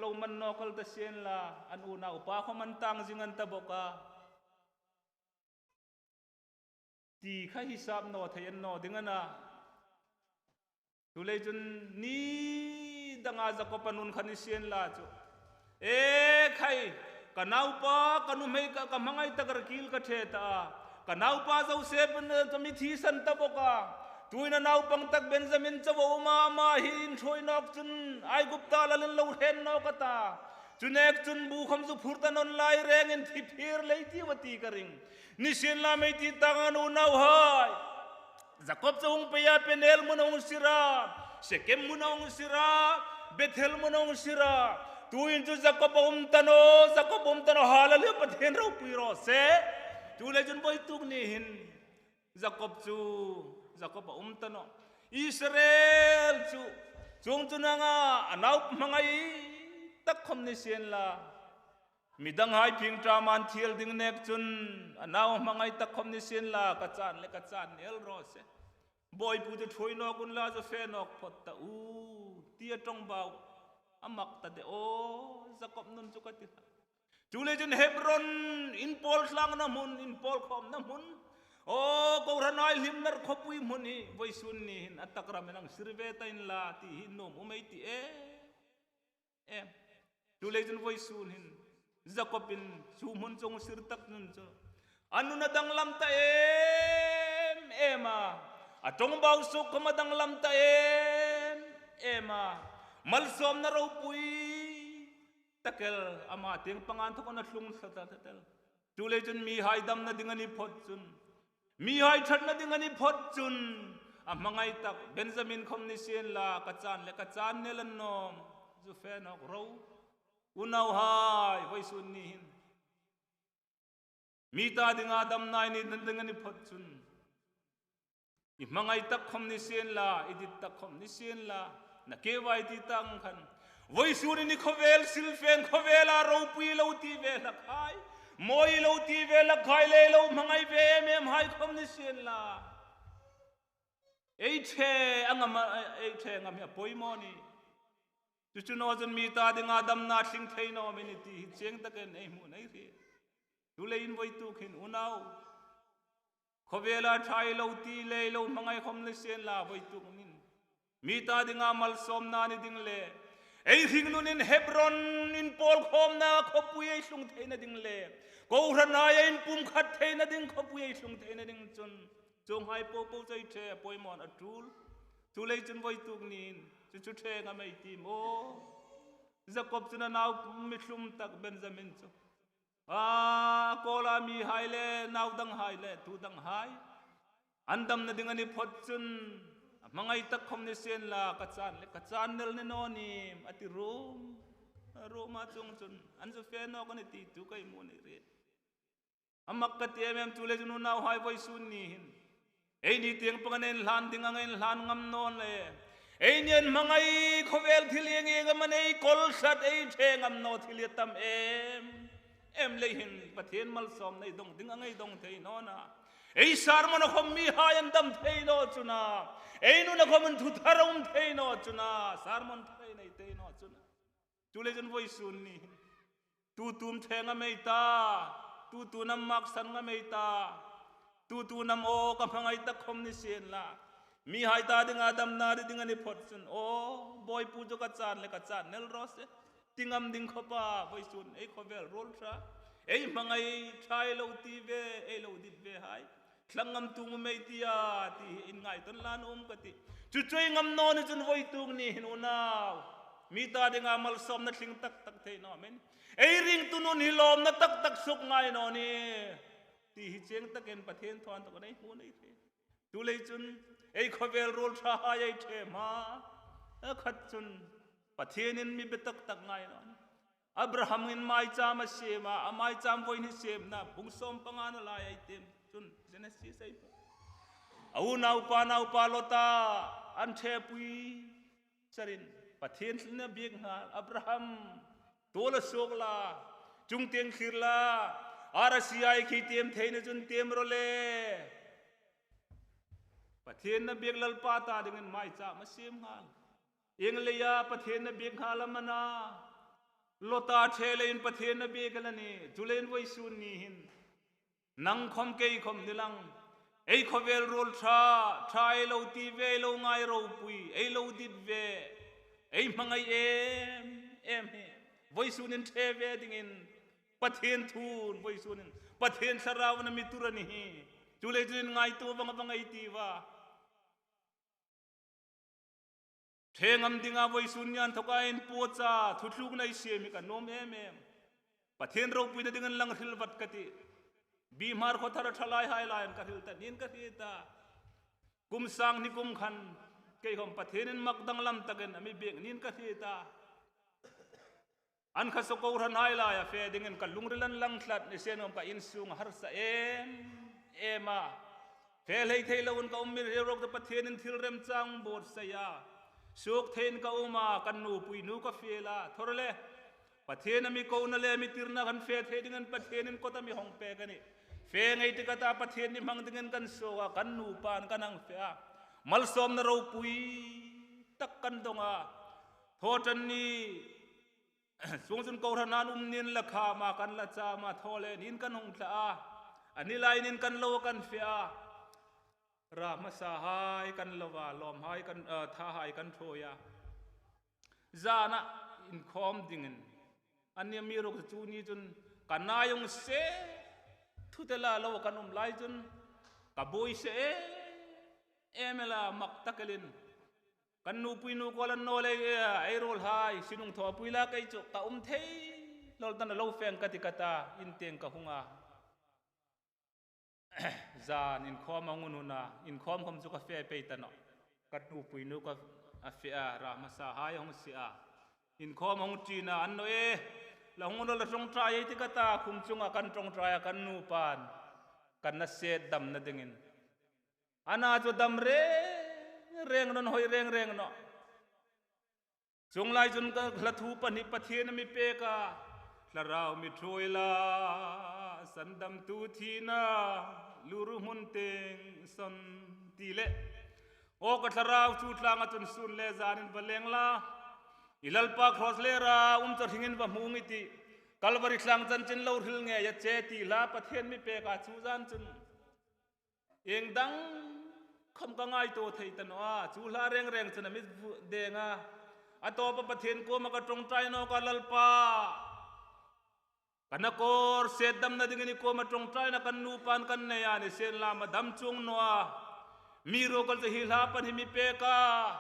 lo man nawk el ta sien la, an unaupa khawm an tang zing an ta bawk a. Ti kha hisap naw thei an naw ding a na. Chuleiin chun ni danga Jakob a nun kha ni sien la chu. E khai, ka naupa, ka nuhmei ka, ka hmangai tak Rakil ka ṭhe ta a. Ka naupa Joseph in, eh, ka mi thisan ta bawk a. Tuin a naupang tak Benjamin chau a um a, ama hi in ṭhuoi nawk chun Aigupta lalin lo hre nawk a ta. Chu nek chun bu khawm zu phur ta naw lai rengin thi phir lei ti va ti ka ring. Ni sien la mei ti tang a, unauhai. Jakob chu hung pei a, Peniel hmuna hung sir a, Sekem hmuna hung sir a, Bethel hmuna hung sir a. Tuin chu Jakob a um ta naw, Jakob a um ta naw, Hallelujah, Pathien ropui raw se. Chuleiin chun vawituk ni hin Jakob chu, Jakob a um ta naw. Israel chu, chuongchun anga, a nau hmangai tak khawm ni sien la. Mi danghai phing ṭam an thiel ding nek chun, a nau hmangai tak khawm ni sien la, ka chan le ka chan ni el raw se. Bawipu chu ṭhuoi nawk unla, chu fe nawk phawt ta u, ti a ṭawngbau a mak ta de aw, Jakob nun chu ka ti. Chuleiin chun Hebron, in pawl tlangna hmun, in pawl khawmna hmun. Aw, kohranhai hlimna khawpui hmun hi, vawisun ni hin a tak ramin hang sir ve ta inla, ti hi nuom um ei ti e. Em. Chuleiin chun vawisun hin Jakobin chu hmun chu hung sir tak nun chu a nun a danglam ta em em a. A ṭawngbau suok khawm a danglam ta em em a. Malsawmna ropui tak el ama tieng panga inthawka a tlung thla ta ta el. Chuleiin chun mihai damna ding a ni phawt chun, mihai ṭhatna ding a ni phawt chun, a hmangai tak Benjamin khawm ni sien la, ka chan le ka chan ni el an nawm. Zu fe nawk ro. Unauhai, vawisun ni hin mi ta dinga damna i ni ding a ni phawt chun, i hmangai tak khawm ni sien la, i dit tak khawm ni sien la, na kewai ti tang khan. Vawisun ni khawvel silfen khawvela ropui lo ti ve hlakhai, mawi lo ti ve hlakhai, le lo hmangai ve em em hai khawm ni sien la. Ei ṭhe a ngam a, ei ṭhe ngam hi a poimaw ni. Chu chu naw chun mi ta dinga damna tling thei naw am a ni ti hi chieng takin ei hmu nei hi. Chuleiin vawituk hin unau, khawvela ṭha ei lo ti le, ei lo hmangai khawm ni sien la, vawituk hin mi ta dinga malsawmna ni ding le, ei hringlunin Hebron inpawlkhawmna khawpui ei tlung theina ding le, kohranhai ei inpumkhat theina ding khawpui ei tlung theina ding chun, chuonghai popo chu ei ṭhe, poimaw a ṭul. Chuleiin chun vawituk nin chu chu ṭhe ngam ei ti maw? Jakob chun a nau mi tlum tak Benjamin chu, a, a kawla mihai le, nau danghai le, tu danghai an damna ding a ni phawt chun, a hmangai tak khawm ni sien la, ka chan le, ka chan nel ni naw nim, a ti rum. A rum a, chuong chun an zu fe nawk a ni ti chu ka hmu nei ring. A mak ka ti em em, chuleiin chun unauhai, vawisun ni hin eini tieng pang an inhlan ding ang, inhlan ngam naw le, eini an hmangai khawvel thil ieng ieng am a ni, ei kawl sat, ei ṭhe ngam naw thil hi a tam em em leiin Pathien malsawmna ei dong ding ang, ei dong thei naw a. Ei sermon-a khawm mihai an dam thei naw chun a, ei nuna khawm an thu thar a um thei naw chun a, sermon thar ei nei thei naw chun a. Chuleiin chun vawisun ni hin, tu tu am ṭhe ngam ei ta, tu tu am maksan ngam ei ta, tu tu am aw ka hmangai tak khawm ni sien la, mihai ta dinga damna ri ding a ni phawt chun, aw, Bawipu chu ka chan le, ka chan nel raw se ti ngam ding khawpa, vawisun ei khawvel ruol ṭha, ei hmangai ṭha ei lo ti ve, ei lo dit ve hai thlang ngam tum ei ti a, ti hi inngaituo inla nuom ka ti. Chu chu ei ngam naw ni chun vawituk ni hin unau, mi ta dinga malsawmna tling tak tak thei naw am a ni? Ei ringtu nun hi lawmna tak tak suk ngai naw ni ti hi chieng takin Pathien thaw an tak nei hmu nei hi. Chuleiin chun ei khawvel ruol ṭhahai ei ṭhe hma, a khat chun Pathienin mi be tak tak ngai naw ni. Abraham-in maicham a siem a, a maicham vawiin siemna bung sawm panga-na lai ei tiem chun, Genesis ei hmu. A unaupa naupa Lota an ṭhepui sarin, Pathien thlirna biek nghal, Abraham, tu la suok la, chungtieng thlir la, arasi ei khi tiem theina chun tiem ro le. Pathien a biek Lalpa ta dingin maicham a siem nghal. Ieng leia Pathien a biek nghal am a na? Lota ṭhe leiin Pathien a biek el a nih. Chuleiin vawisun ni hin nang khawm kei khawm ni lang, ei khawvel ruol ṭha, ṭha ei lo ti ve, ei lo ngai ropui, ei lo dit ve, ei hmangai em em hi vawisun hin ṭhe ve dingin Pathien thuin, vawisun hin Pathien Thlarauin a mi tuor a ni hi. Chuleiin chun inngaituo vang vang ei tiu a. Ṭhe ngam dinga vawisun ni inthawka inpuocha thutlukna ei siem hi ka nuom em em. Pathien ropuina dingin lang hril vat ka tih. Bihmar khaw thara ṭhalaihai laiin ka hril ta, nin ka hriet a. Kum sang hni kum khan kei khawm Pathienin mak danglam takin a mi biek nin ka hriet a. An kha saw kohranhai laia fe dingin ka lungril an lang tlat ni sien khawm ka insung a harsa em em a. Fe hlei thei loin ka um mi hril ruok ta, Pathienin thil remchang buotsai a. Suok theiin ka um a, kan nupui nu ka fiel a. Thaw ro le, Pathien a mi kona le a mi tirna khan fe thei dingin Pathienin kawta mi hawng pek a nih. Fe ngei ti ka ta, Pathien ni hmang dingin kan suok a, kan nupain kan hang fe a. Malsawmna ropui tak kan dong a. Thaw ṭan ni, chuong chun kohran an um nin la kham a, kan la cham a, thaw le nin kan hung thla a. A ni lai nin kan lo kan fe a. Ra hmasahai kan lo a, lawmhai kan, eh, thahai kan ṭhuoi a. Zana inkhawm dingin. An ni mi ruok chu ni chun ka nai hung se, thutela lo kan um lai chun ka buoi se em em el a, mak tak elin. Kan nupui nu kuo la naw lei, eh, ei ruolhai, sinung thawpui la kei chu ka um thei lo, tan lo fe ka ti ka ta, in tieng ka hung a. Zan inkhawm a hung hun a, inkhawm khawm chu ka fe pei ta nawh. Ka nupui nu ka, a fe a, ra hmasahai hung sie a. Inkhawm hung ṭin a, an naw e, la hung naw la ṭawngṭai ei ti ka ta, khum chunga kan ṭawngṭai a, kan nupain kan na set damna dingin. Ana chu dam reng reng nawh, hoi reng reng nawh. Chuong lai chun ka hla thu pahni Pathien a mi pek a, Thlarau mi ṭhuoi la, sandamtu thina, lur hmun tieng sawn ti le. Aw ka Thlarau, chu tlanga chun sun le zanin va leng la. I Lalpa cross lera um chu hringin va hmu i tih. Kalvari tlang chanchin lo hril ngei a che ti hla Pathien mi pek a chu zan chun. Ieng dang khom ka ngaituo thei ta naw a, chu hla reng reng chun a mi deng a. A tawpa Pathien kuoma ka ṭawngṭai nawk a, Lalpa. Ka nakawr set damna dingin i kuoma ṭawngṭaina kan nupa'n kan nei a, nisienla a dam chuong naw a. Mi ruok el chu hi hla pan hi mi pek a.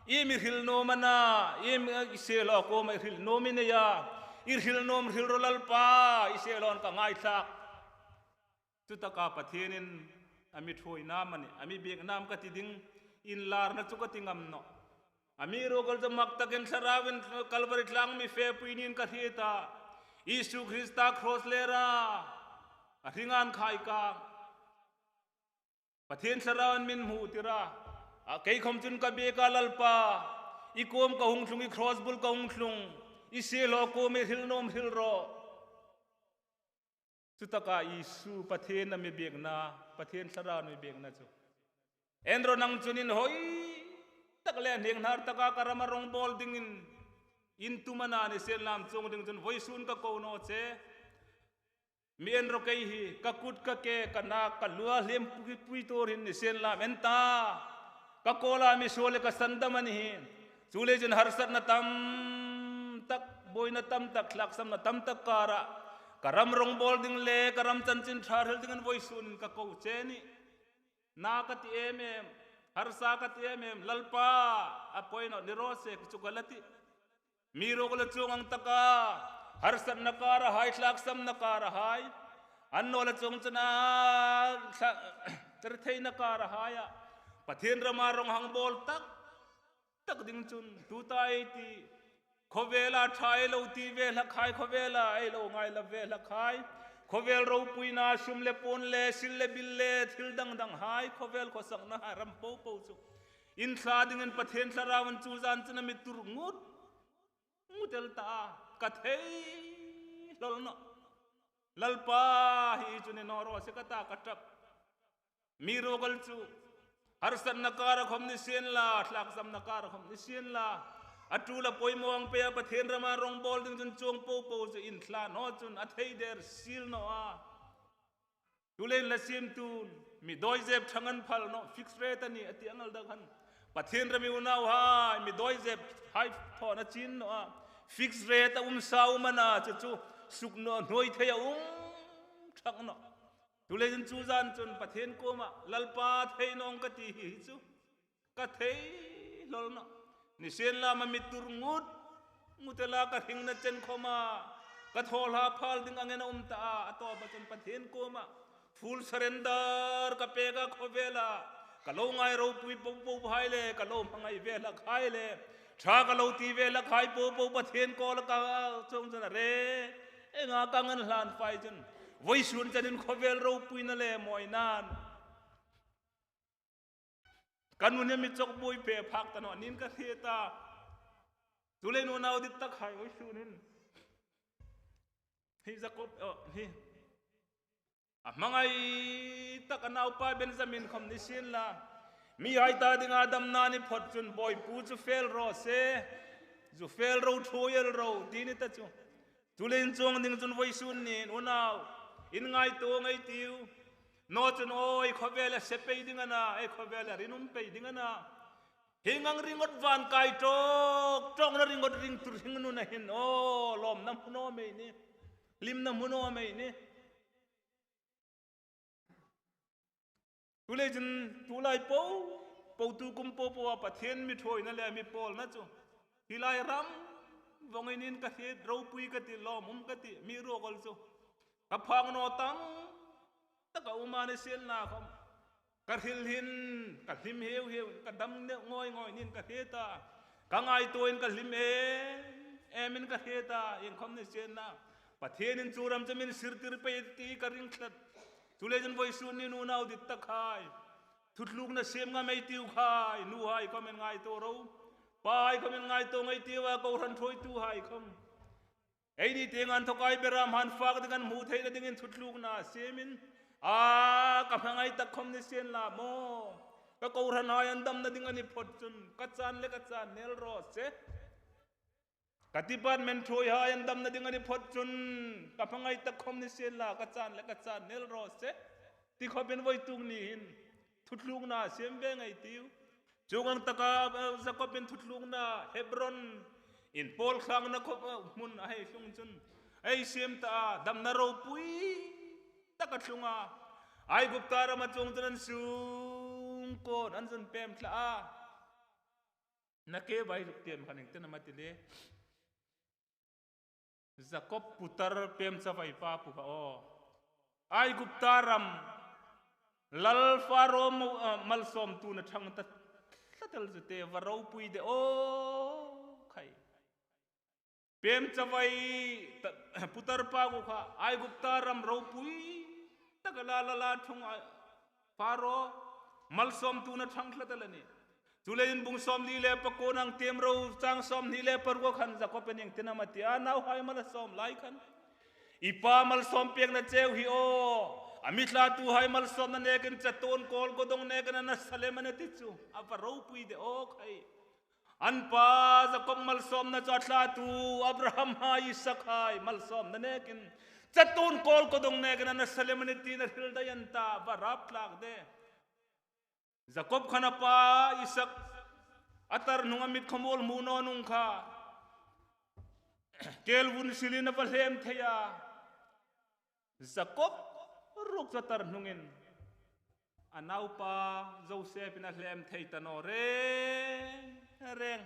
I mi hril nuom a na, i mi, i siehlaw kuoma i hril nuom i nei a. I hril nuom hril rawh Lalpa, i siehlaw ka ngaithlak. Chutaka Pathienin a mi ṭhuoi nam a nih, a mi biek nam ka ti ding, inlarna chu ka ti ngam nawh. A mi ruok el chu mak takin Thlarauin Kalvari tlang mi fepui niin ka hriet a. Isu Krista cross lera a hringa an khai kang. Pathien Thlarauin min hmu tir a. A kei khom chun ka biek a Lalpa. I kuom ka hung tlung, i cross bul ka hung tlung. I siehlaw kuoma i hril nuom hril rawh. Chutaka Isu Pathien a mi biekna, Pathien Thlarau a mi biekna chu. En rawh nang chun inhawi tak le hnieng hnar taka ka rama rawngbawl dingin in tum a na, nisienla a chuong ding chun vawisun ka ko naw che. Mi en rawh kei hi, ka kut ka ke, ka nak, ka lua hlem pui, pui tuor hin nisienla a en ta. Ka kawla mi suol le ka sandam a ni hi. Chuleiin harsatna tam tak, buoina tam tak, thlaksamna tam tak kara ka ram rawngbawl ding le ka ram chanchin ṭha hril dingin vawisun ka ko che a nih. Na ka ti em em, harsa ka ti em em, Lalpa, a poi naw ni raw se, chu ka la ti. Mi ruok el chuong ang taka harsatna kara hai, thlaksamna kara hai, annawleh chuong chun a thla-, tir theina kara hai a Pathien rama rawng hang bawl tak tak ding chun tuta ei ti, khawvela ṭha ei lo ti ve hlak hai, khawvela ei lo ngai la ve hlak hai, khawvel ropuina sum le puon le sil le bil le thil dang dang hai, khawvel khawsakna hai ram po po chu in thla dingin Pathien Thlarauin chu zan chun a mi tur ngut ngut el ta a, ka thei hlawl nawh. Lalpa, hi chu ni naw raw se ka ta ka ṭap. Mi ruok el chu harsatna kara khom nisienla, thlaksamna kara khom nisienla, a tul a poimaw ang peia Pathien rama rawngbawl ding chun chuong po po chu in thla naw chun a thei der sil naw a. Chuleiin la siemtun mi dawizep ṭhang an phal nawh, fixed rate a nih a ti ang el dang khan. Pathien rama unauhai, mi dawizep hai thaw naw chin naw a. Fixed rate a um sa um a na chu chu suk naw hnuoi thei a um ṭhak nawh. Chuleiin chu zan chun Pathien kuoma Lalpa thei naw ang ka ti hi chu. Ka thei hlawl nawh. Nisienla a mi tur ngut ngut el a, ka hringna chen khoma ka thaw hla phal ding angin a um ta a, a tawpa chun Pathien kuoma full surrender ka pek a, khawvela ka lo ngai ropui po po hai le, ka lo hmangai ve hlak hai le, ṭha ka lo ti ve hlak hai po po Pathien kawla ka chuong chun a re. Enga ka ngan hlan fai chun vawisun chenin khawvel ropuina le mawinan ka nun hi mi chawk buoi phe phak ta naw niin ka hriet a. Chuleiin unau dit tak hai, vawisun hin hi Jakob, oh, hi a hmangai tak a naupa Benjamin khom nisienla, mihai ta dinga damna ni phot chun, Bawipu, zu fel raw se, zu fel ro, ṭhuoi el ro ti ni ta chu. Chuleiin chuong ding chun vawisun nin, unau, in ngaituo ngei ei tiu. Naw chun aw, ei khawvela se pei ding a na, ei khawvela rinum pei ding a na. Hieng ang ringot van kai ṭawk ṭawkna ringot ring tur hringnuna hin aw, lawmna hmu naw mei ni. Hlimna hmu naw mei ni. Chuleiin tulai po po, tu kum po po a Pathien mi ṭhuoina le mi pawlna chu hi lai ram vawng ei niin ka hriet, ropui ka ti, lawmum ka ti, mi ruok el chu ka phak naw tam tak a um a, nisienla khom ka hril hin ka hlim heu heu, ka dam ngawi ngawi niin ka hriet a, ka ngaituoin ka hlim em emin ka hriet a, iengkhom nisienla Pathienin chu ram chu a mi sirtir pei ti ka ring tlat. Chuleiin vawisun nin unau dit tak hai, thutlukna siem ngam ei tiu khai, nuhai khom in ngaituo ro, pahai khom in ngaituo ngei ei tiu a, kohran ṭhuoituhai khom. Eini tienga inthawka ei beram han fak ding an hmu theina dingin thutlukna siemin, a, ka hmangai tak khom nisienla maw, ka kohranhai an damna ding a ni phot chun ka chan le ka chan nel raw se. Ka department thuoihai an damna ding a ni phawt chun, ka hmangai tak khawm ni sienla, ka chan le ka chan nel raw se, ti khawpin vawituk ni hin thutlukna siem ve ngei ei tiu. Chuong ang taka, eh, Jakobin thutlukna Hebron, inpawlkhlangna khawp, eh, hmun a hei tlung chun, ei siem ta a, damna ropui tak a tlung a. Aigupta rama chuong chun an sungkuo an zun pem thla a. Nakie vai zuk tiem khan ieng tin am a ti le, Jakob putar pem chavai pa pu kha aw. Aigupta ram lal Faro mo-, ah, malsawmtuna thang ta tlatel chu te va ropui de aw khai. Pem chavai ta, putar pa ku kha Aigupta ram ropui tak a la la la thung a Faro malsawmtuna thang tlatel a nih. Chuleiin bung sawmli le pakuo ang tiem ro chang sawmhni le paruk khan Jakobin ieng tin am a ti a, nauhai malsawm lai khan. I pa malsawm pekna cheu hi aw. A mi thlatuhai malsawmna nekin chatuon kawl kodong nekin a nasa lem a nih ti chu. A va ropui de aw khai. An pa Jakob malsawmna chu a thlatu Abraham hai Isak hai malsawmna nekin chatuon kawl kodong nekin a nasa lem a nih tiin a hril dai an ta, va rap tlak de. Jakob khan a pa Isak a tar hnung a mit khawmuol hmu naw hnung kha kelvun silin a va hlem thei a. Jakob ruok chu a tar hnungin a naupa Josephin a hlem thei ta naw reng reng.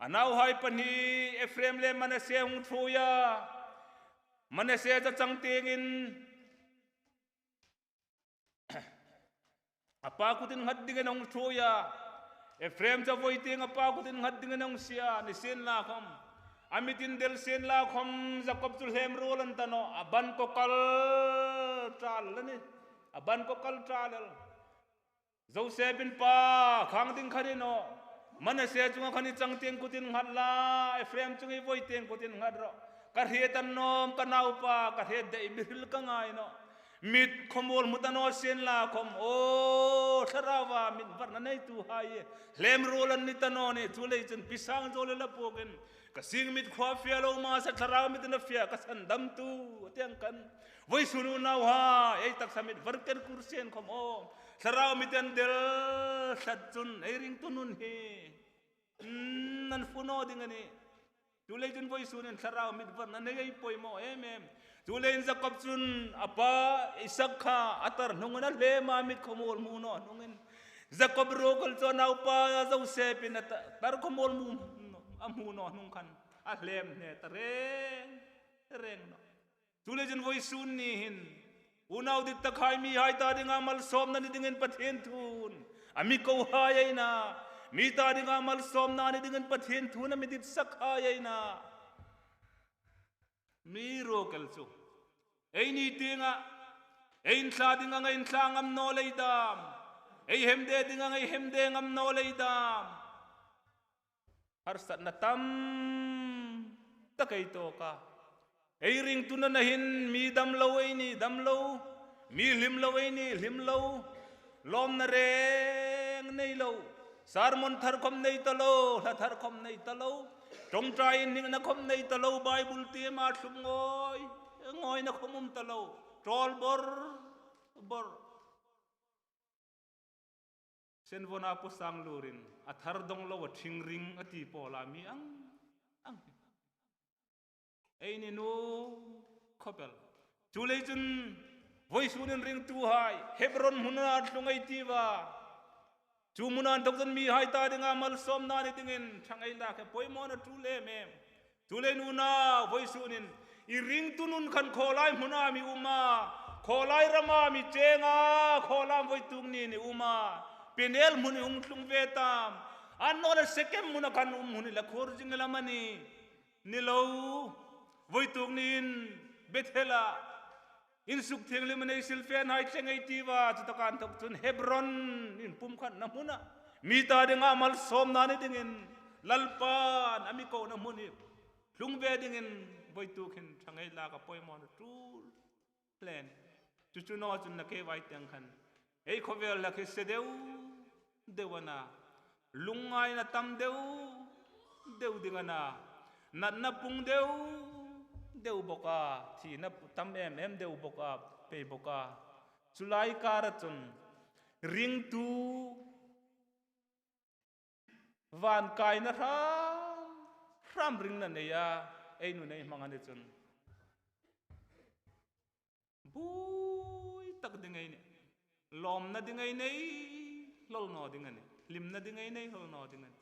A nauhai pahni Ephraim le Manasseh hung thuoi a. Manasseh chu a chang tiengin a pa kutin nghat dingin a hung thuoi a. Ephraim chu a voi tieng a pa kutin nghat dingin a hung sie a, ni sienla khawm. A mitin del sienla khawm Jakob chu hlem ruol a ni ta nawh, a ban kawl kal ṭal a nih. A ban kawl kal ṭal el. Josephin pa, khang ding kha ni naw. Manasseh chunga khan i chang tieng kutin nghat la, Ephraim chunga i voi tieng kutin nghat rawh. Ka hriet a nuom ka naupa, ka hriet dai mi hril ka ngai nawh. Mit khawmuol hmu ta naw sienla khawm, aw, thlaraua mit varna neituhai, hlem ruol an ni ta naw nih, chuleiin chun pi sang zawl la puokin, ka sing mit khua fia lo masa thlarau mitin a fia ka sandamtu, a ti ang khan. Vawisun unauhai, ei taksa mit var ker kur sien khawm aw. Thlarau mit an del tlat chun, ei ringtu nun hi. Hmm, an fu naw ding a nih. Chuleiin chun vawisun hin thlarau mit varna nei ei poimaw em em. Chuleiin Jakob chun a pa Isak kha a tar hnungin a hlem a, mit khawmuol hmu naw hnungin. Jakob ruok el chu a naupa Josephin a ta-, tar khawmuol hmu, a hmu naw hnung khan a hlem hne ta reng reng nawh. Chuleiin chun vawisun ni hin, unau dittakhai, mihai ta dinga malsawmna ni dingin Pathien thuin a mi kohai ei nih. Mi ta dinga malsawmna ni dingin Pathien thuin a mi ditsakhai ei nih. Mi ruok el chu, eini tienga, ei inthla dinga ei inthla ngam naw lei dam. Ei hemde dinga ei hemde ngam naw lei dam. Harsatna tam tak ei tawk a. Ei ringtuna hin mi dam lo, eini dam lo. Mi hlim lo, eini hlim lo. Lawmna reng nei lo. Sermon thar khawm nei ta lo, hla thar khawm nei ta lo. Ṭawngṭai inhnikna khawm nei ta lo, Bible tiem a thlum ngawi ngawina khawm um ta lo. Ṭawl bor bor. Senvona pu sang lurin, a thar dong lo a thing ring a ti pawl a mi ang ang. Eini nuom khawp el. Chuleiin chun vawisun hin ringtuhai, Hebron hmuna tlung ei tiu a. Chu hmuna inthawk chun mihai ta dinga malsawmna ni dingin ṭhang ei lak hi poimawna ṭul em em. Chuleiin unau, vawisun hin i ringtu nun khan khawlai hmuna mi um a, khawlai rama mi cheng a, khawlam vawituk ni ni um a, Peniel hmun i hung tlung ve tam. Annawleh Sekem hmuna khan um hun i la khur zing lam a nih. Ni lo, vawituk niin Bethela insukthienghlim a nei silfenhai thleng ei tiu a, chutaka inthawk chun Hebron inpumkhatna hmuna mi ta dinga malsawmna ni dingin Lalpan a mi kona hmun hi tlung ve dingin vawituk hin ṭhang ei lak a poimawna ṭul hle a nih. Chu chu naw chun nakie vai tieng khan ei khawvel hlak hi se deu deu a na. Lungngaina tam deu deu ding a na. Natna pung deu deu bawk a, thina tam em em deu bawk a, pei bawk a. Chu lai kara chun ringtu van kaina hram hram ringna nei a, ei nun ei hmang a ni chun buoi tak ding ei nih. Lawmna ding ei nei, hlawl naw ding a nih. Hlimna ding ei nei, hlawl naw ding a nih.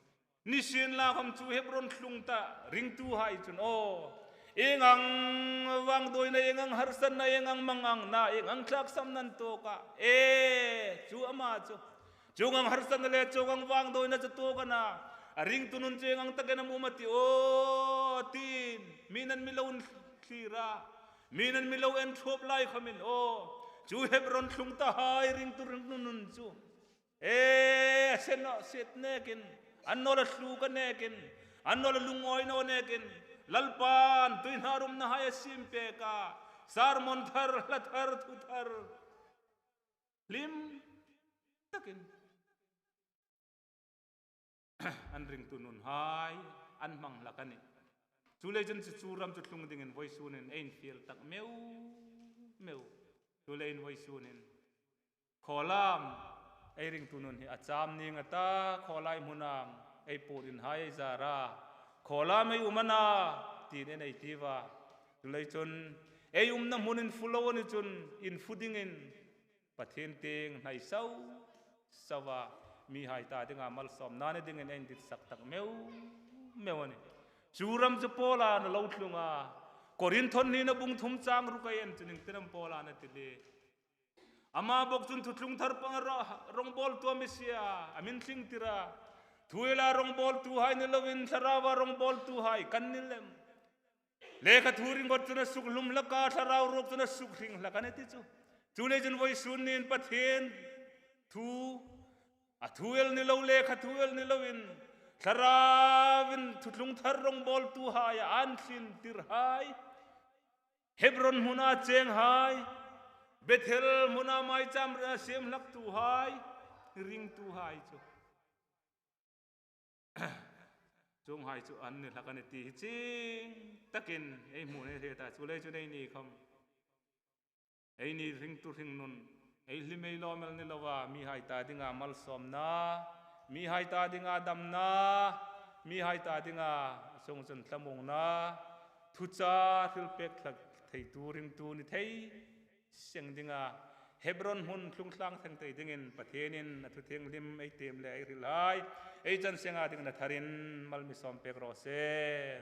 Nisienlakhawm chu Hebron tlung ta ringtuhai chun, aw, ieng ang vangdawina, ieng ang harsatna, ieng ang mangangna, ieng ang thlaksamna an tuok a. E, chu ama chu. Chuong ang harsatna le chuong ang vangdawina chu tuok a na. A ringtu nun chu ieng ang takin am um a ti aw, tiin. Mi'n an mi lo inthlir a. Mi'n an mi lo enthawp lai khawmin, aw, chu Hebron tlung tahai ringtu ringtu nun chu, e, a se naw siet nekin, annawleh a thluk a nekin, annawleh a lungawi naw nekin, Lalpan tuihna rumnahai a siem pek a, sermon thar, hla thar, thu thar, hlim takin an ringtu nunhai an hmang hlak a nih. Chuleiin chu chu ram chu tlung dingin vawisunin ei infiel tak meu meu. Chuleiin vawisunin, khawlam ei ringtu nun hi a cham ning a ta, khawlai hmuna ei purinhai ei zar a, khawlam ei um a na, tiin ei ti a. Chuleiin chun ei umna hmun infu lo a ni chun infu dingin Pathien tieng hnai sau sau a, mihai ta dinga malsawmna ni dingin ei inditsak tak meu meu a nih. Chu ram chu Paula'n a lo tlung a, Korinth hnina bung thum chang ruk ei en chun ieng tin am Paula'n a ti le, ama bawk chun thuthlung thar panga ro-, rongbawltu a mi sie a, a mi inthlingtir a. Thu ela rongbawltuhai ni loin thlaraua rongbawltuhai kan ni lem. Lekha thu ring ngawt chun a suk hlum hlak a, thlarau ruok chun a suk hring hlak a nih ti chu. Chuleiin vawisun nin Pathien thu, a thu el ni lo, lekha thu el ni loin, thlarauin thuthlung thar rongbawltuhai a inthlingtirhai, Hebron hmuna chenghai, Bethel hmuna maicham siem hlaktuhai, ringtuhai chu, chuonghai chu an ni hlak a nih ti hi chieng takin ei hmu nei hre ta. Chuleiin chu eini khawm, eini ringtu hringnun, ei hlim ei lawm el ni loa, mihai ta dinga malsawmna, mihai ta dinga damna, mihai ta dinga chuong chun thlamuongna thuchah hril pek hlak theitu ringtu ni thei seng dinga, Hebron hmun tlung thlang thei dingin Pathienin a thu thienghlim ei tiem le ei hrilhai ei chan senga dingin a tharin mal mi sawm pek raw se.